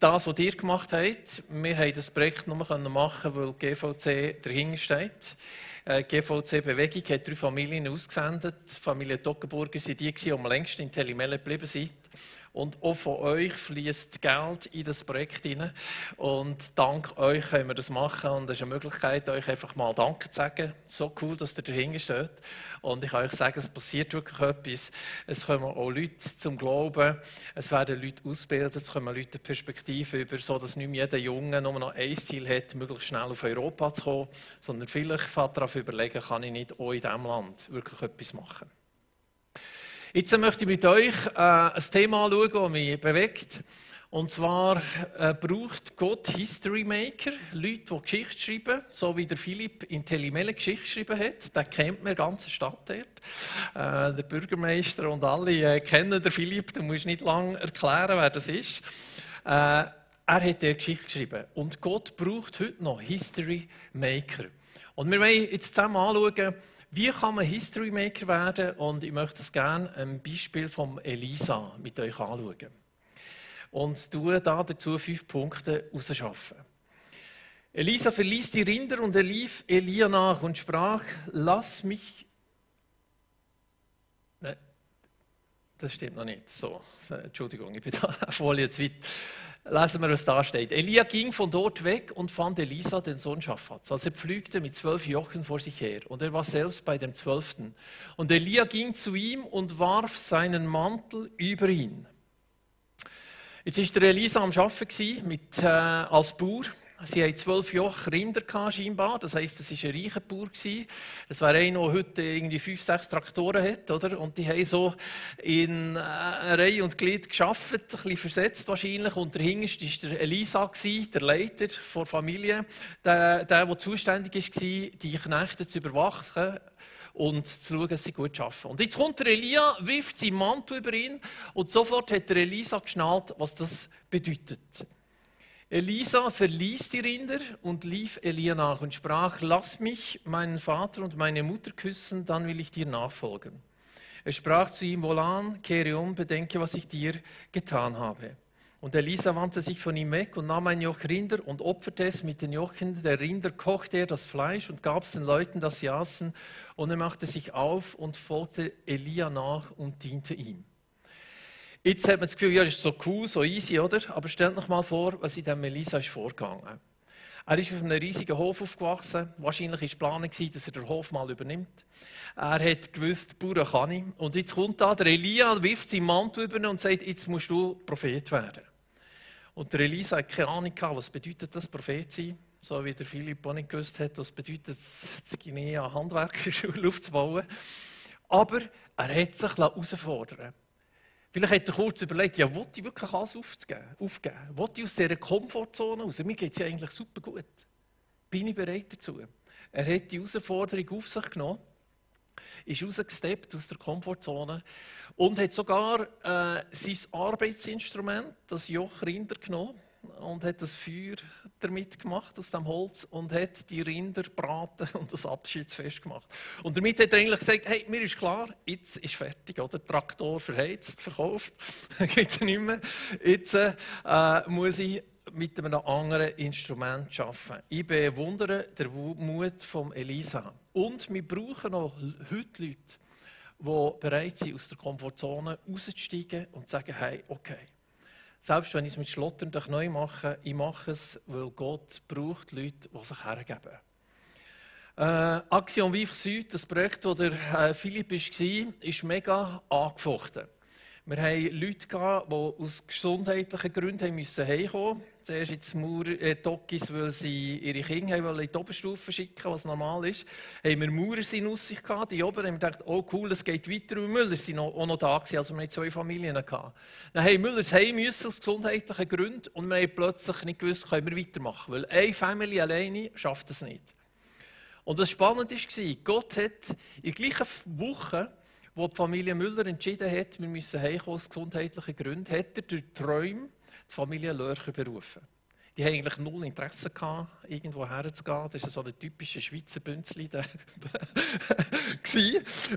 das, was ihr gemacht habt. Wir haben das Projekt nur machen, weil GVC dahinter steht. GVC-Bewegung hat 3 Familien ausgesendet. Die Familie Toggenburger waren die, die am längsten in Telimele geblieben sind. Und auch von euch fließt Geld in das Projekt hinein. Und dank euch können wir das machen. Und es ist eine Möglichkeit, euch einfach mal Danke zu sagen. So cool, dass ihr dahinter steht. Und ich kann euch sagen, es passiert wirklich etwas. Es kommen auch Leute zum Glauben. Es werden Leute ausgebildet. Es kommen Leute Perspektive über, so dass nicht mehr jeder Junge nur noch ein Ziel hat, möglichst schnell auf Europa zu kommen. Sondern vielleicht fängt darauf überlegen, kann ich nicht auch in diesem Land wirklich etwas machen. Jetzt möchte ich mit euch ein Thema anschauen, das mich bewegt. Und zwar braucht Gott History Maker, Leute, die Geschichte schreiben, so wie der Philipp in Telimele Geschichte geschrieben hat. Den kennt man, die ganze Stadt dort. Der Bürgermeister und alle kennen den Philipp, du musst nicht lange erklären, wer das ist. Er hat die Geschichte geschrieben. Und Gott braucht heute noch History Maker. Und wir wollen jetzt zusammen anschauen, wie kann man History Maker werden? Und ich möchte das gerne ein Beispiel von Elisa mit euch anschauen. Und tue dazu 5 Punkte herausschaffen. Elisa verließ die Rinder und er lief Elia nach und sprach: Lass mich. Nein, das stimmt noch nicht. So, Entschuldigung, ich bin da eine Folie zu weit. Lesen wir, was da steht. Elia ging von dort weg und fand Elisa, den Sohn Schaphats. Also er pflügte mit 12 Jochen vor sich her. Und er war selbst bei dem 12. Und Elia ging zu ihm und warf seinen Mantel über ihn. Jetzt war der Elisa am Arbeiten als Bauer. Sie hatten 12 Joch Rinder scheinbar. Das heisst, das war ein reicher Bauer. Das wäre einer, der heute irgendwie 5, 6 Traktoren hat. Oder? Und die haben so in Reihe und Glied gearbeitet, ein bisschen versetzt wahrscheinlich. Und der hinterste war der Elisa, der Leiter der Familie, der zuständig war, die Knechte zu überwachen und zu schauen, dass sie gut arbeiten. Und jetzt kommt der Elia, wirft seinen Mantel über ihn und sofort hat der Elisa geschnallt, was das bedeutet. Elisa verließ die Rinder und lief Elia nach und sprach: Lass mich meinen Vater und meine Mutter küssen, dann will ich dir nachfolgen. Er sprach zu ihm: Wohlan, kehre um, bedenke, was ich dir getan habe. Und Elisa wandte sich von ihm weg und nahm ein Joch Rinder und opferte es mit den Jochen der Rinder, kochte er das Fleisch und gab es den Leuten, dass sie aßen. Und er machte sich auf und folgte Elia nach und diente ihm. Jetzt hat man das Gefühl, ja, das ist so cool, so easy, oder? Aber stellt euch mal vor, was in diesem Elisa ist vorgegangen. Er ist auf einem riesigen Hof aufgewachsen. Wahrscheinlich war die Planung, dass er den Hof mal übernimmt. Er hat gewusst, Bauern kann ich. Und jetzt kommt da der Elia, wirft seinen Mantel über ihn und sagt, jetzt musst du Prophet werden. Und der Elisa hat keine Ahnung gehabt, was bedeutet das, Prophet sein. So wie der Philipp auch nicht gewusst hat, was bedeutet es, in Guinea Handwerkerschule aufzubauen. Aber er hat sich herausfordern lassen. Vielleicht hat er kurz überlegt, ja, will ich wirklich alles aufgeben? Will ich aus dieser Komfortzone raus? Mir geht es ja eigentlich super gut. Bin ich bereit dazu? Er hat die Herausforderung auf sich genommen, ist rausgesteppt aus der Komfortzone und hat sogar sein Arbeitsinstrument, das Joch Rinder, genommen und hat das Feuer damit gemacht aus dem Holz und hat die Rinder gebraten und das Abschiedsfest gemacht. Und damit hat er eigentlich gesagt, hey, mir ist klar, jetzt ist fertig, oder? Traktor verheizt, verkauft, geht es nicht mehr. Jetzt muss ich mit einem anderen Instrument arbeiten. Ich bewundere den Mut von Elisa. Und wir brauchen auch heute Leute, die bereit sind, aus der Komfortzone rauszusteigen und zu sagen, hey, okay. Selbst wenn ich es mit Schlottern neu mache, ich mache es, weil Gott braucht Leute, die sich hergeben. Action Vivre Süd, das Projekt, das der Philipp war, ist mega angefochten. Wir hatten Leute, die aus gesundheitlichen Gründen heimkommen mussten. Zuerst jetzt Tokis, weil sie ihre Kinder in die Oberstufe schicken, was normal ist. Haben wir Maurer in Aussicht gehabt, die Ober, haben wir gedacht, oh cool, es geht weiter. Und Müller waren auch noch da, also wir hatten 2 Familien gehabt. Dann haben Müllers heim müssen aus gesundheitlichen Gründen und wir haben plötzlich nicht gewusst, können wir weitermachen, weil eine Familie alleine schafft es nicht. Und das Spannende war, Gott hat in der gleichen Woche, wo die Familie Müller entschieden hat, wir müssen heimkommen aus gesundheitlichen Gründen, hat er durch Träume die Familie Lörcher berufen. Die hatten eigentlich null Interesse gehabt, irgendwo herzugehen. Das war so ein typischer Schweizer Bünzli.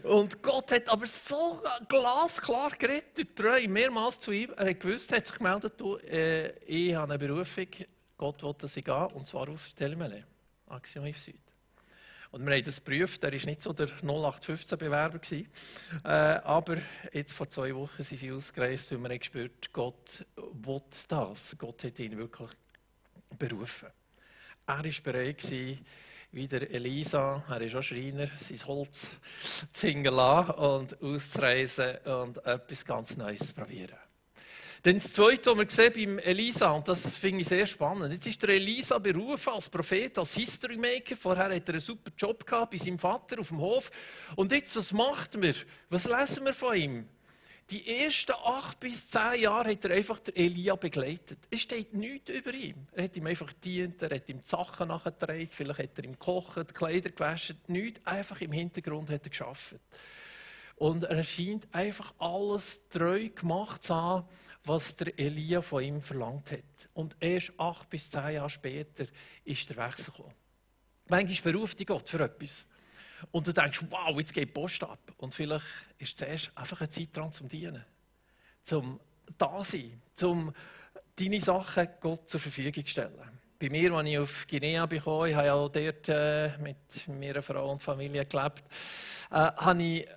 Und Gott hat aber so glasklar geredet durch Träume, mehrmals zu ihm. Er hat gewusst, hat sich gemeldet, ich habe eine Berufung, Gott will, dass ich gehe, und zwar auf Telemele, Action Vivre Süd. Und wir haben das geprüft, er war nicht so der 0815-Bewerber. Aber jetzt vor 2 Wochen sind sie ausgereist, weil wir gespürt, Gott will das. Gott hat ihn wirklich berufen. Er war bereit, wie der Elisa, er ist auch Schreiner, sein Holz zu hinterlassen und auszureisen und etwas ganz Neues zu probieren. Dann das Zweite, was wir sehen beim Elisa, und das finde ich sehr spannend. Jetzt ist der Elisa berufen als Prophet, als History Maker. Vorher hat er einen super Job gehabt bei seinem Vater auf dem Hof. Und jetzt, was macht er? Was lesen wir von ihm? Die ersten 8 bis 10 Jahre hat er einfach den Elia begleitet. Es steht nichts über ihn. Er hat ihm einfach gedient, er hat ihm die Sachen nachgetragen, vielleicht hat er ihm gekocht, die Kleider gewaschen. Nichts, einfach im Hintergrund hat er gearbeitet. Und er scheint einfach alles treu gemacht zu haben, was der Elia von ihm verlangt hat. Und erst 8 bis 10 Jahre später ist der Wechsel gekommen. Manchmal beruft dich Gott für etwas. Und du denkst, wow, jetzt geht die Post ab. Und vielleicht ist es zuerst einfach ein Zeitraum zum Dienen. Zum Dasein. Zum deine Sachen Gott zur Verfügung stellen. Bei mir, als ich auf Guinea kam, ich habe ja auch dort mit meiner Frau und Familie gelebt, habe ich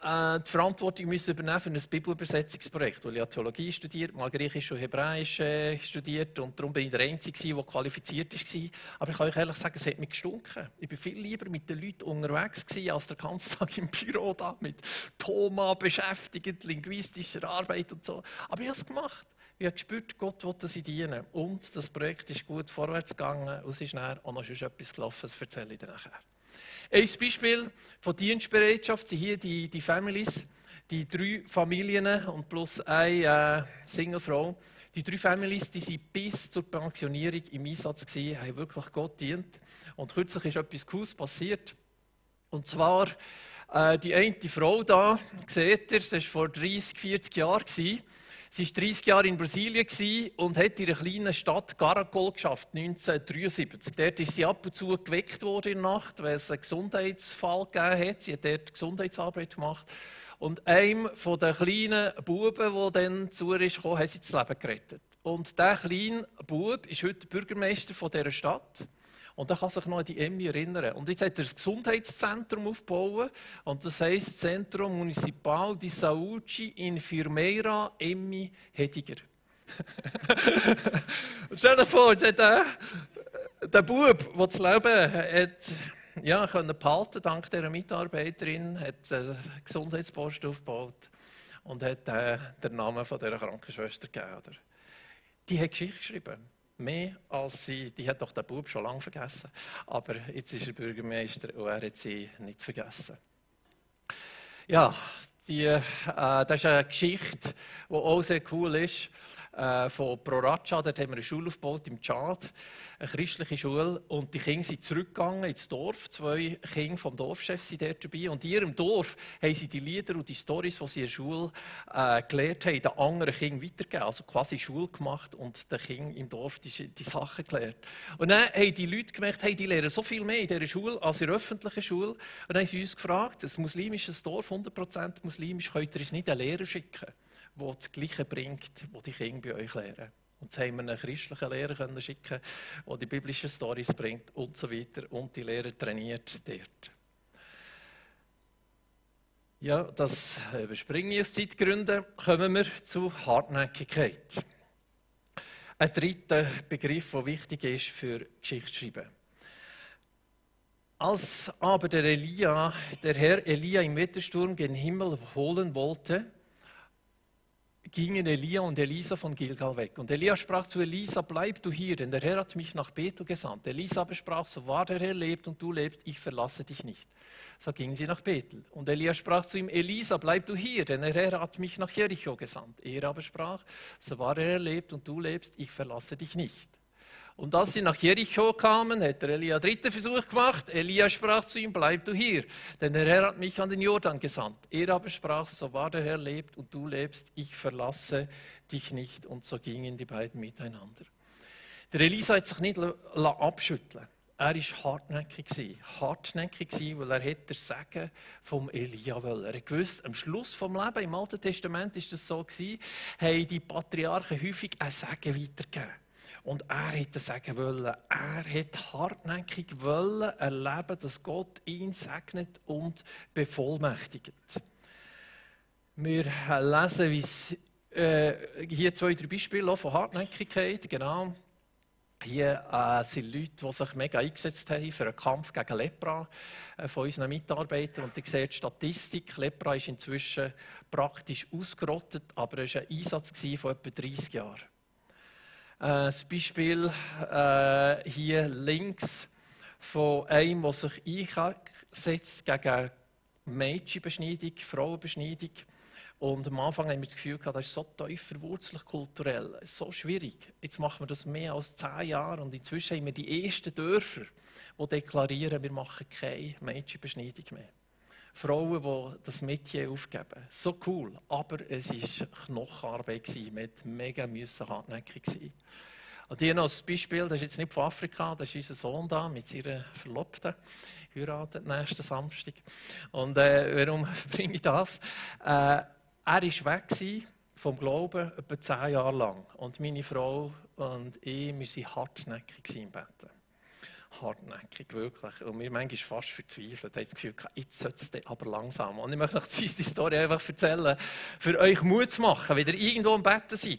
die Verantwortung übernehmen für ein Bibelübersetzungsprojekt, weil ich Theologie studiert, mal Griechisch und Hebräisch studiert und darum bin ich der Einzige, der qualifiziert war. Aber ich kann euch ehrlich sagen, es hat mich gestunken. Ich war viel lieber mit den Leuten unterwegs als den ganzen Tag im Büro da, mit Thoma beschäftigt, linguistischer Arbeit und so. Aber ich habe es gemacht. Ich habe gespürt, Gott will, dass ich diene. Und das Projekt ist gut vorwärts gegangen und es ist dann auch noch etwas gelaufen, das erzähle ich dir nachher. Ein Beispiel von Dienstbereitschaft sind hier die Families, die 3 Familien und plus eine Singlefrau. Die 3 Families, die sind bis zur Pensionierung im Einsatz gewesen, haben wirklich Gott gedient. Und kürzlich ist etwas Cooles passiert. Und zwar die eine Frau da, seht ihr, das war vor 30, 40 Jahren. Sie war 30 Jahre in Brasilien und hat in einer kleinen Stadt Caracol geschafft, 1973. Dort ist sie ab und zu geweckt worden in der Nacht, weil es einen Gesundheitsfall gegeben hat. Sie hat dort Gesundheitsarbeit gemacht. Und einem von den kleinen Buben, der dann zu ihr kam, hat sie das Leben gerettet. Und dieser kleine Bub ist heute Bürgermeister dieser Stadt. Und er kann sich noch an die Emmi erinnern. Und jetzt hat er ein Gesundheitszentrum aufgebaut. Und das heisst Centro Municipal di Saúde Infermeira Emmi Hediger. Stell dir vor, jetzt hat der Bub, der das Leben hat, können behalten, dank dieser Mitarbeiterin, hat einen Gesundheitspost aufgebaut und hat den Namen von dieser Krankenschwester gegeben. Oder? Die hat Geschichte geschrieben. Mehr als sie, die hat doch den Bub schon lange vergessen. Aber jetzt ist er Bürgermeister und er hat sie nicht vergessen. Ja, das ist eine Geschichte, die auch sehr cool ist. Von Proracha, dort haben wir eine Schule aufgebaut im Tschad, eine christliche Schule, und die Kinder sind zurückgegangen ins Dorf. 2 Kinder vom Dorfchef sind dort dabei, und in ihrem Dorf haben sie die Lieder und die Storys, die sie in der Schule gelernt haben, den anderen Kindern weitergegeben, also quasi Schule gemacht und den Kindern im Dorf die Sachen gelernt. Und dann haben die Leute gemerkt, hey, die lernen so viel mehr in dieser Schule als in der öffentlichen Schule. Und dann haben sie uns gefragt, ein muslimisches Dorf, 100% muslimisch, könnt ihr uns nicht einen Lehrer schicken, der das Gleiche bringt, was die Kinder bei euch lernen. Und jetzt haben wir einen christlichen Lehrer können schicken, der die biblischen Storys bringt und so weiter. Und die Lehrer trainiert dort. Ja, das überspringe ich aus Zeitgründen. Kommen wir zu Hartnäckigkeit. Ein dritter Begriff, der wichtig ist für Geschichtsschreiben. Als aber der Herr Elia im Wettersturm gen Himmel holen wollte, gingen Elia und Elisa von Gilgal weg. Und Elia sprach zu Elisa, bleib du hier, denn der Herr hat mich nach Bethel gesandt. Elisa aber sprach, so wahr der Herr lebt und du lebst, ich verlasse dich nicht. So gingen sie nach Bethel. Und Elia sprach zu ihm, Elisa, bleib du hier, denn der Herr hat mich nach Jericho gesandt. Er aber sprach, so wahr der Herr lebt und du lebst, ich verlasse dich nicht. Und als sie nach Jericho kamen, hat der Elia einen 3. Versuch gemacht. Elia sprach zu ihm, bleib du hier, denn der Herr hat mich an den Jordan gesandt. Er aber sprach, so wahr der Herr lebt und du lebst, ich verlasse dich nicht. Und so gingen die beiden miteinander. Der Elisa hat sich nicht abschütteln. Er war hartnäckig. Hartnäckig, weil er den Segen vom Elia wollte. Er wusste, am Schluss des Lebens, im Alten Testament war das so, haben die Patriarchen häufig einen Segen weitergegeben. Und er hätte sagen wollen, er hätte hartnäckig erleben, dass Gott ihn segnet und bevollmächtigt. Wir lesen, wie es hier 2, 3 Beispiele von Hartnäckigkeit. Genau. Hier sind Leute, die sich mega eingesetzt haben für einen Kampf gegen Lepra von unseren Mitarbeitern. Und ihr seht die Statistik, Lepra ist inzwischen praktisch ausgerottet, aber es war ein Einsatz von etwa 30 Jahren. Das Beispiel hier links von einem, der sich einsetzt gegen Mädchenbeschneidung, Frauenbeschneidung. Und am Anfang haben wir das Gefühl gehabt, das ist so tief verwurzelt kulturell, so schwierig. Jetzt machen wir das mehr als 10 Jahre und inzwischen haben wir die ersten Dörfer, die deklarieren, wir machen keine Mädchenbeschneidung mehr. Frauen, die das Mädchen aufgeben. So cool, aber es war Knochenarbeit. Man musste mega hartnäckig sein. Und hier noch ein Beispiel, das ist jetzt nicht von Afrika, das ist unser Sohn da mit seiner Verlobten, heiratet nächsten Samstag. Und warum bringe ich das? Er war weg vom Glauben etwa 10 Jahre lang. Und meine Frau und ich, wir waren hartnäckig im Betten. Hartnäckig, wirklich. Und wir manchmal fast verzweifelt, haben das Gefühl, jetzt sollte es aber langsam. Und ich möchte euch diese Story einfach erzählen, für euch Mut zu machen, wenn ihr irgendwo im Bett seid.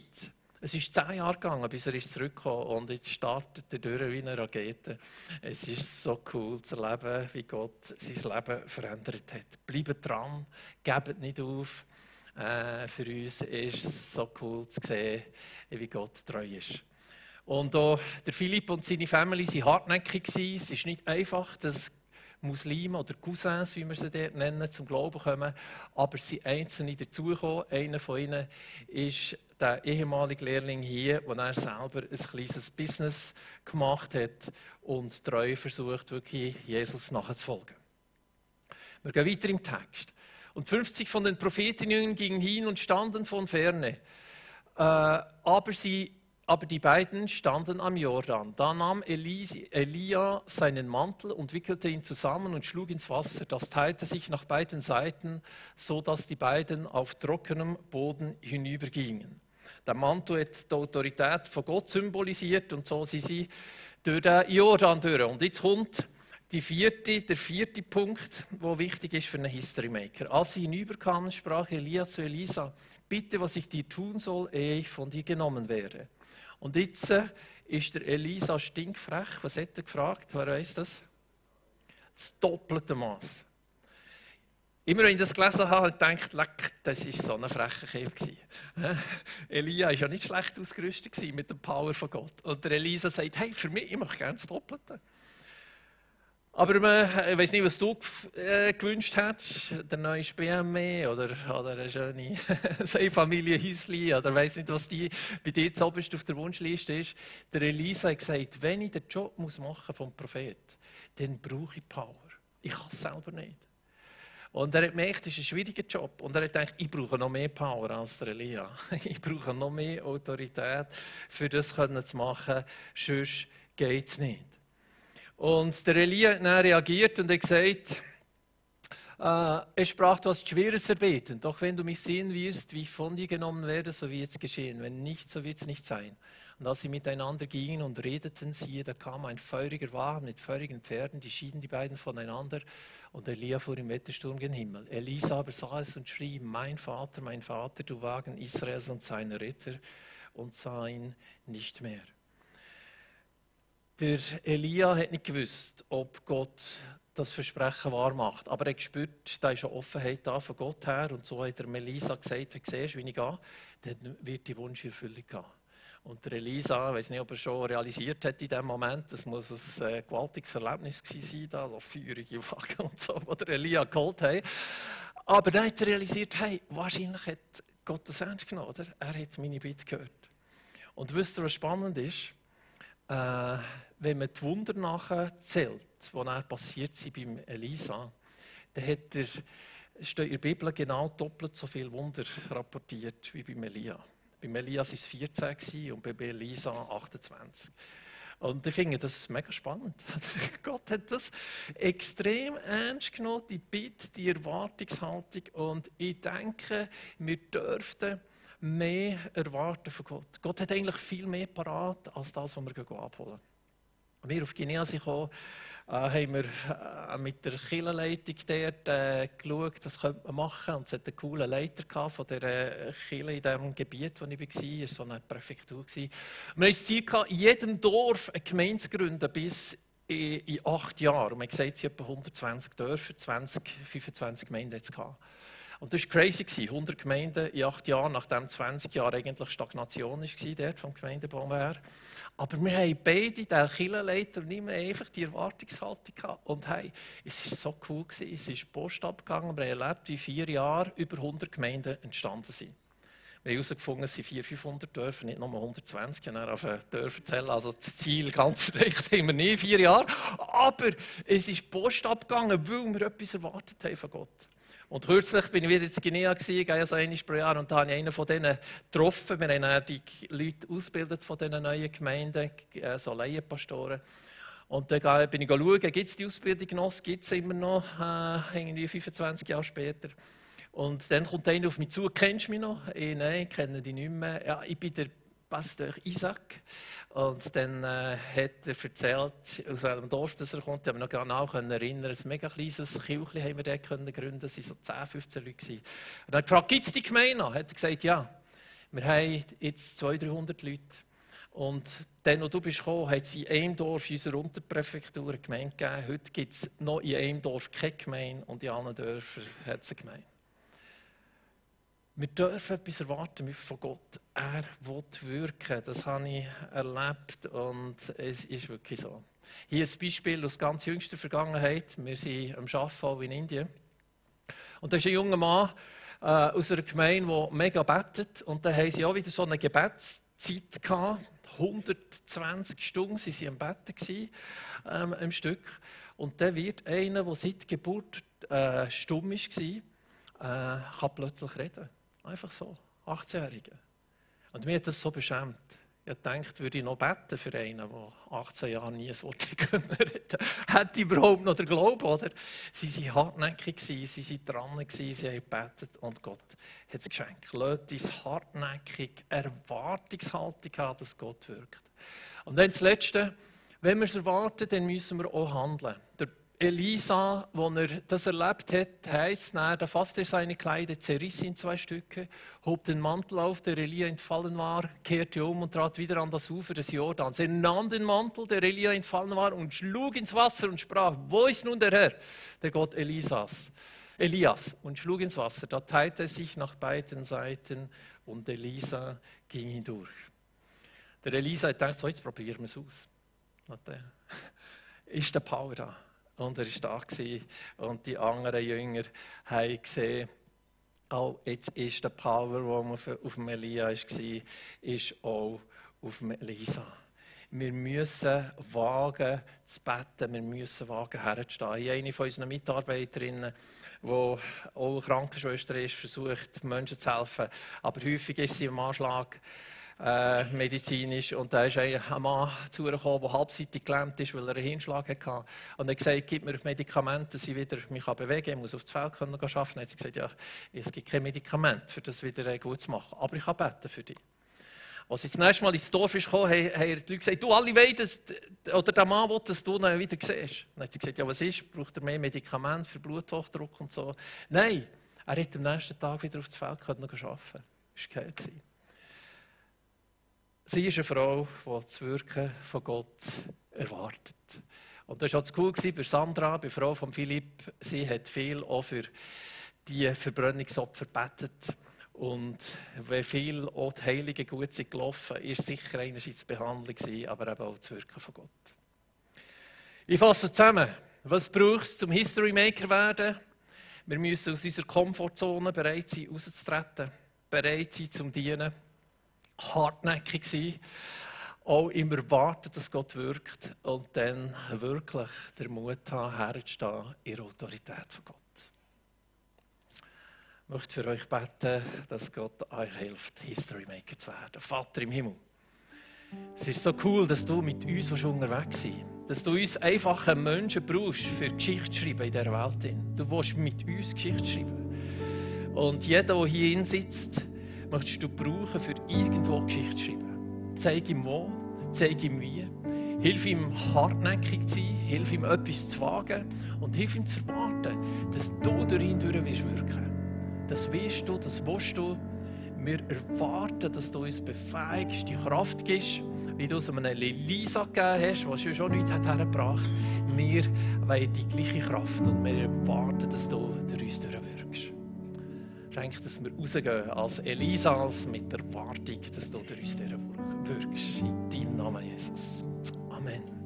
Es ist 10 Jahre gegangen, bis er zurückgekommen ist und jetzt startet er durch wie eine Rakete. Es ist so cool zu erleben, wie Gott sein Leben verändert hat. Bleibt dran, gebt nicht auf. Für uns ist es so cool zu sehen, wie Gott treu ist. Und auch der Philipp und seine Familie waren hartnäckig. Es ist nicht einfach, dass Muslime oder Cousins, wie wir sie dort nennen, zum Glauben kommen, aber es sind Einzelne dazugekommen. Einer von ihnen ist der ehemalige Lehrling hier, wo er selber ein kleines Business gemacht hat und treu versucht, wirklich Jesus nachzufolgen. Wir gehen weiter im Text. Und 50 von den Prophetinnen gingen hin und standen von ferne. Aber die beiden standen am Jordan. Da nahm Elia seinen Mantel und wickelte ihn zusammen und schlug ins Wasser. Das teilte sich nach beiden Seiten, so dass die beiden auf trockenem Boden hinübergingen. Der Mantel hat die Autorität von Gott symbolisiert und so sind sie durch den Jordan durch. Und jetzt kommt der vierte Punkt, der wichtig ist für einen Historymaker. Als sie hinüberkamen, sprach Elia zu Elisa: Bitte, was ich dir tun soll, ehe ich von dir genommen werde. Und jetzt ist der Elisa stinkfrech. Was hat er gefragt? Wer weiss das? Das doppelte Maß. Immer wenn ich das gelesen habe, habe ich gedacht, leck, das war so ein frecher Kerl. Elia war ja nicht schlecht ausgerüstet mit der Power von Gott. Und der Elisa sagt, hey, für mich, ich möchte gerne das Doppelte. Aber ich weiss nicht, was du gewünscht hättest, der neue BMW oder eine schöne Familienhäuschen oder ich weiss nicht, was bei dir zuoberst auf der Wunschliste ist. Der Elisa hat gesagt, wenn ich den Job machen vom Prophet, dann brauche ich Power. Ich kann es selber nicht. Und er hat gemerkt, das ist ein schwieriger Job. Und er hat gedacht, ich brauche noch mehr Power als der Elia. Ich brauche noch mehr Autorität, für das zu machen, sonst geht es nicht. Und der Elia hat dann reagiert und hat gesagt, er sprach, du hast Schweres erbeten, doch wenn du mich sehen wirst, wie ich von dir genommen werde, so wird es geschehen. Wenn nicht, so wird es nicht sein. Und als sie miteinander gingen und redeten, siehe, da kam ein feuriger Wagen mit feurigen Pferden, die schieden die beiden voneinander, und Elia fuhr im Wettersturm gen Himmel. Elisa aber sah es und schrie, mein Vater, du Wagen Israels und sein Retter, und sah ihn nicht mehr. Der Elia hat nicht gewusst, ob Gott das Versprechen wahr macht. Aber er hat gespürt, da ist eine Offenheit da von Gott her. Und so hat er Elisa gesagt, wenn du siehst, wie ich gehe, dann wird die Wunscherfüllung gehen. Und der Elisa, ich weiß nicht, ob er schon realisiert hat in diesem Moment, das muss ein gewaltiges Erlebnis gewesen sein, da, so feurige Wagen und so, die der Elia geholt hat. Aber dann hat er realisiert, hey, wahrscheinlich hat Gott das ernst genommen, oder? Er hat meine Bitte gehört. Und wisst ihr, was spannend ist? Wenn man die Wunder nachzählt, die dann passiert sind beim Elisa, dann hat steht in der Bibel genau doppelt so viele Wunder rapportiert wie beim Elia. Beim Elia waren es 14 und bei Elisa 28. Und ich finde das mega spannend. Gott hat das extrem ernst genommen, die Bitte, die Erwartungshaltung. Und ich denke, wir dürften mehr erwarten von Gott. Gott hat eigentlich viel mehr parat als das, was wir abholen. Als wir auf Guinea kamen, haben wir mit der Kirchenleitung dort geschaut, was könnte man machen. Und es hat einen coolen Leiter von der Kirche in diesem Gebiet, wo ich war. Es war so eine Präfektur. Wir haben das Ziel gehabt, in jedem Dorf eine Gemeinde zu gründen bis in 8 Jahren. Und man hat gesagt, es sind etwa 120 Dörfer, 25 Gemeinden jetzt gehabt. Und das war crazy. 100 Gemeinden in 8 Jahren, nachdem 20 Jahre eigentlich Stagnation war dort vom Gemeindebau her. Aber wir haben beide, der Kirchenleiter und ich, einfach die Erwartungshaltung gehabt. Und hey, es war so cool gewesen. Es ist Post abgegangen. Wir haben erlebt, wie 4 Jahre über 100 Gemeinden entstanden sind. Wir haben herausgefunden, es sind 400-500 Dörfer, nicht nur 120. Ich habe auf Dörfer zählen. Also das Ziel ganz erreicht haben wir nie, 4 Jahre. Aber es ist Post abgegangen, weil wir etwas erwartet haben von Gott. Und kürzlich bin ich wieder in Guinea, gehe so einmal pro Jahr, und da habe ich einen von denen getroffen. Wir haben dann die Leute ausgebildet von diesen neuen Gemeinden, so Laienpastoren. Und dann bin ich schauen, gibt es die Ausbildung noch? Gibt es immer noch, irgendwie 25 Jahre später. Und dann kommt einer auf mich zu, kennst du mich noch? Nein, ich kenne dich nicht mehr. Ja, ich bin der Pastor Isaac. Und dann hat er erzählt, aus welchem Dorf das er kommt. Ich habe mich noch genau erinnern, ein mega kleines Kirchchen haben wir dort gründen. Es waren so 10, 15 Leute. Und er hat gefragt, gibt es die Gemeinde noch? Hat er gesagt, ja. Wir haben jetzt 200, 300 Leute. Und dann, als du bist gekommen, hat es in einem Dorf in unserer Unterpräfektur eine Gemeinde gegeben. Heute gibt es noch in einem Dorf keine Gemeinde und in anderen Dörfern hat es eine Gemeinde. Wir dürfen etwas erwarten von Gott. Er will wirken. Das habe ich erlebt und es ist wirklich so. Hier ein Beispiel aus ganz jüngster Vergangenheit. Wir sind am Arbeiten in Indien. Und da ist ein junger Mann aus einer Gemeinde, der mega betet. Und da haben sie auch wieder so eine Gebetszeit gehabt. 120 Stunden waren sie am Betten im Stück. Und dann wird einer, der seit Geburt stumm war, kann plötzlich reden. Einfach so, 18-Jährige. Und mir hat das so beschämt. Ich dachte, würde ich noch beten für einen, der 18 Jahre nie ein Wort reden konnte. Hätte ich überhaupt noch den Glauben, oder? Sie waren hartnäckig, sie waren dran, sie haben gebetet und Gott hat es geschenkt. Lasst uns hartnäckig Erwartungshaltung haben, dass Gott wirkt. Und dann das Letzte, Wenn wir es erwarten, dann müssen wir auch handeln. Der Elisa, als er das erlebt hat, heisst, da fasst er seine Kleider, zerriss in 2 Stücke, hob den Mantel auf, der Elia entfallen war, kehrte um und trat wieder an das Ufer des Jordans. Er nahm den Mantel, der Elia entfallen war, und schlug ins Wasser und sprach: Wo ist nun der Herr, der Gott Elias? Und schlug ins Wasser. Da teilte es sich nach beiden Seiten und Elisa ging hindurch. Der Elisa hat gedacht, so, jetzt probieren wir es aus. Und dann ist der Power da. Und er war da gewesen. Und die anderen Jünger haben gesehen, oh, jetzt ist der Power, der auf dem Elia war, ist auch auf dem Elisa. Wir müssen wagen zu beten, wir müssen wagen herzustehen. Ich habe eine von unseren Mitarbeiterinnen, die auch Krankenschwester ist, versucht, Menschen zu helfen. Aber häufig ist sie im Anschlag medizinisch. Und da ist ein Mann zu ihr gekommen, der halbseitig gelähmt ist, weil er einen Hirnschlag hatte. Und er hat gesagt, gib mir Medikamente, dass ich wieder mich bewegen kann, ich muss auf das Feld arbeiten können. Dann hat sie gesagt, ja, es gibt kein Medikament, um das wieder gut zu machen. Aber ich kann beten für dich. Als sie das nächste Mal ins Dorf kam, haben die Leute gesagt, du, alle wollen, oder der Mann will, dass du ihn wieder siehst. Dann hat sie gesagt, ja, was ist? Braucht er mehr Medikamente für Bluthochdruck und so? Nein, er konnte am nächsten Tag wieder auf das Feld arbeiten. Das war geheilt. Sie ist eine Frau, die das Wirken von Gott erwartet. Und das war auch das Cool bei Sandra, bei der Frau von Philipp. Sie hat viel auch für die Verbrennungsopfer gebetet. Und wenn viel auch die Heiligen gut sind gelaufen, ist sicher einerseits die Behandlung, aber eben auch das Wirken von Gott. Ich fasse zusammen. Was braucht es, zum History-Maker werden? Wir müssen aus unserer Komfortzone bereit sein, rauszutreten, bereit sein zum Dienen, hartnäckig sein, auch immer warten, dass Gott wirkt und dann wirklich den Mut haben, herzustehen in der Autorität von Gott. Ich möchte für euch beten, dass Gott euch hilft, History-Maker zu werden. Vater im Himmel, es ist so cool, dass du mit uns unterwegs bist. Dass du uns einfache Menschen brauchst, für Geschichte zu schreiben in dieser Welt. Du willst mit uns Geschichte schreiben. Und jeder, der hier sitzt, möchtest du brauchen, für irgendwo Geschichte zu schreiben. Zeig ihm wo, zeig ihm wie. Hilf ihm hartnäckig zu sein, hilf ihm etwas zu wagen und hilf ihm zu erwarten, dass du durch ihn wirken wirst. Das weißt du, das willst du. Wir erwarten, dass du uns befähigst, die Kraft gibst, wie du es einem Elisa gegeben hast, was schon nichts hergebracht hat. Wir wollen die gleiche Kraft und wir erwarten, dass du durch uns durchwirkst. Schenk, dass wir rausgehen als Elisas mit der Erwartung, dass du durch uns durchwirkst. In deinem Namen, Jesus. Amen.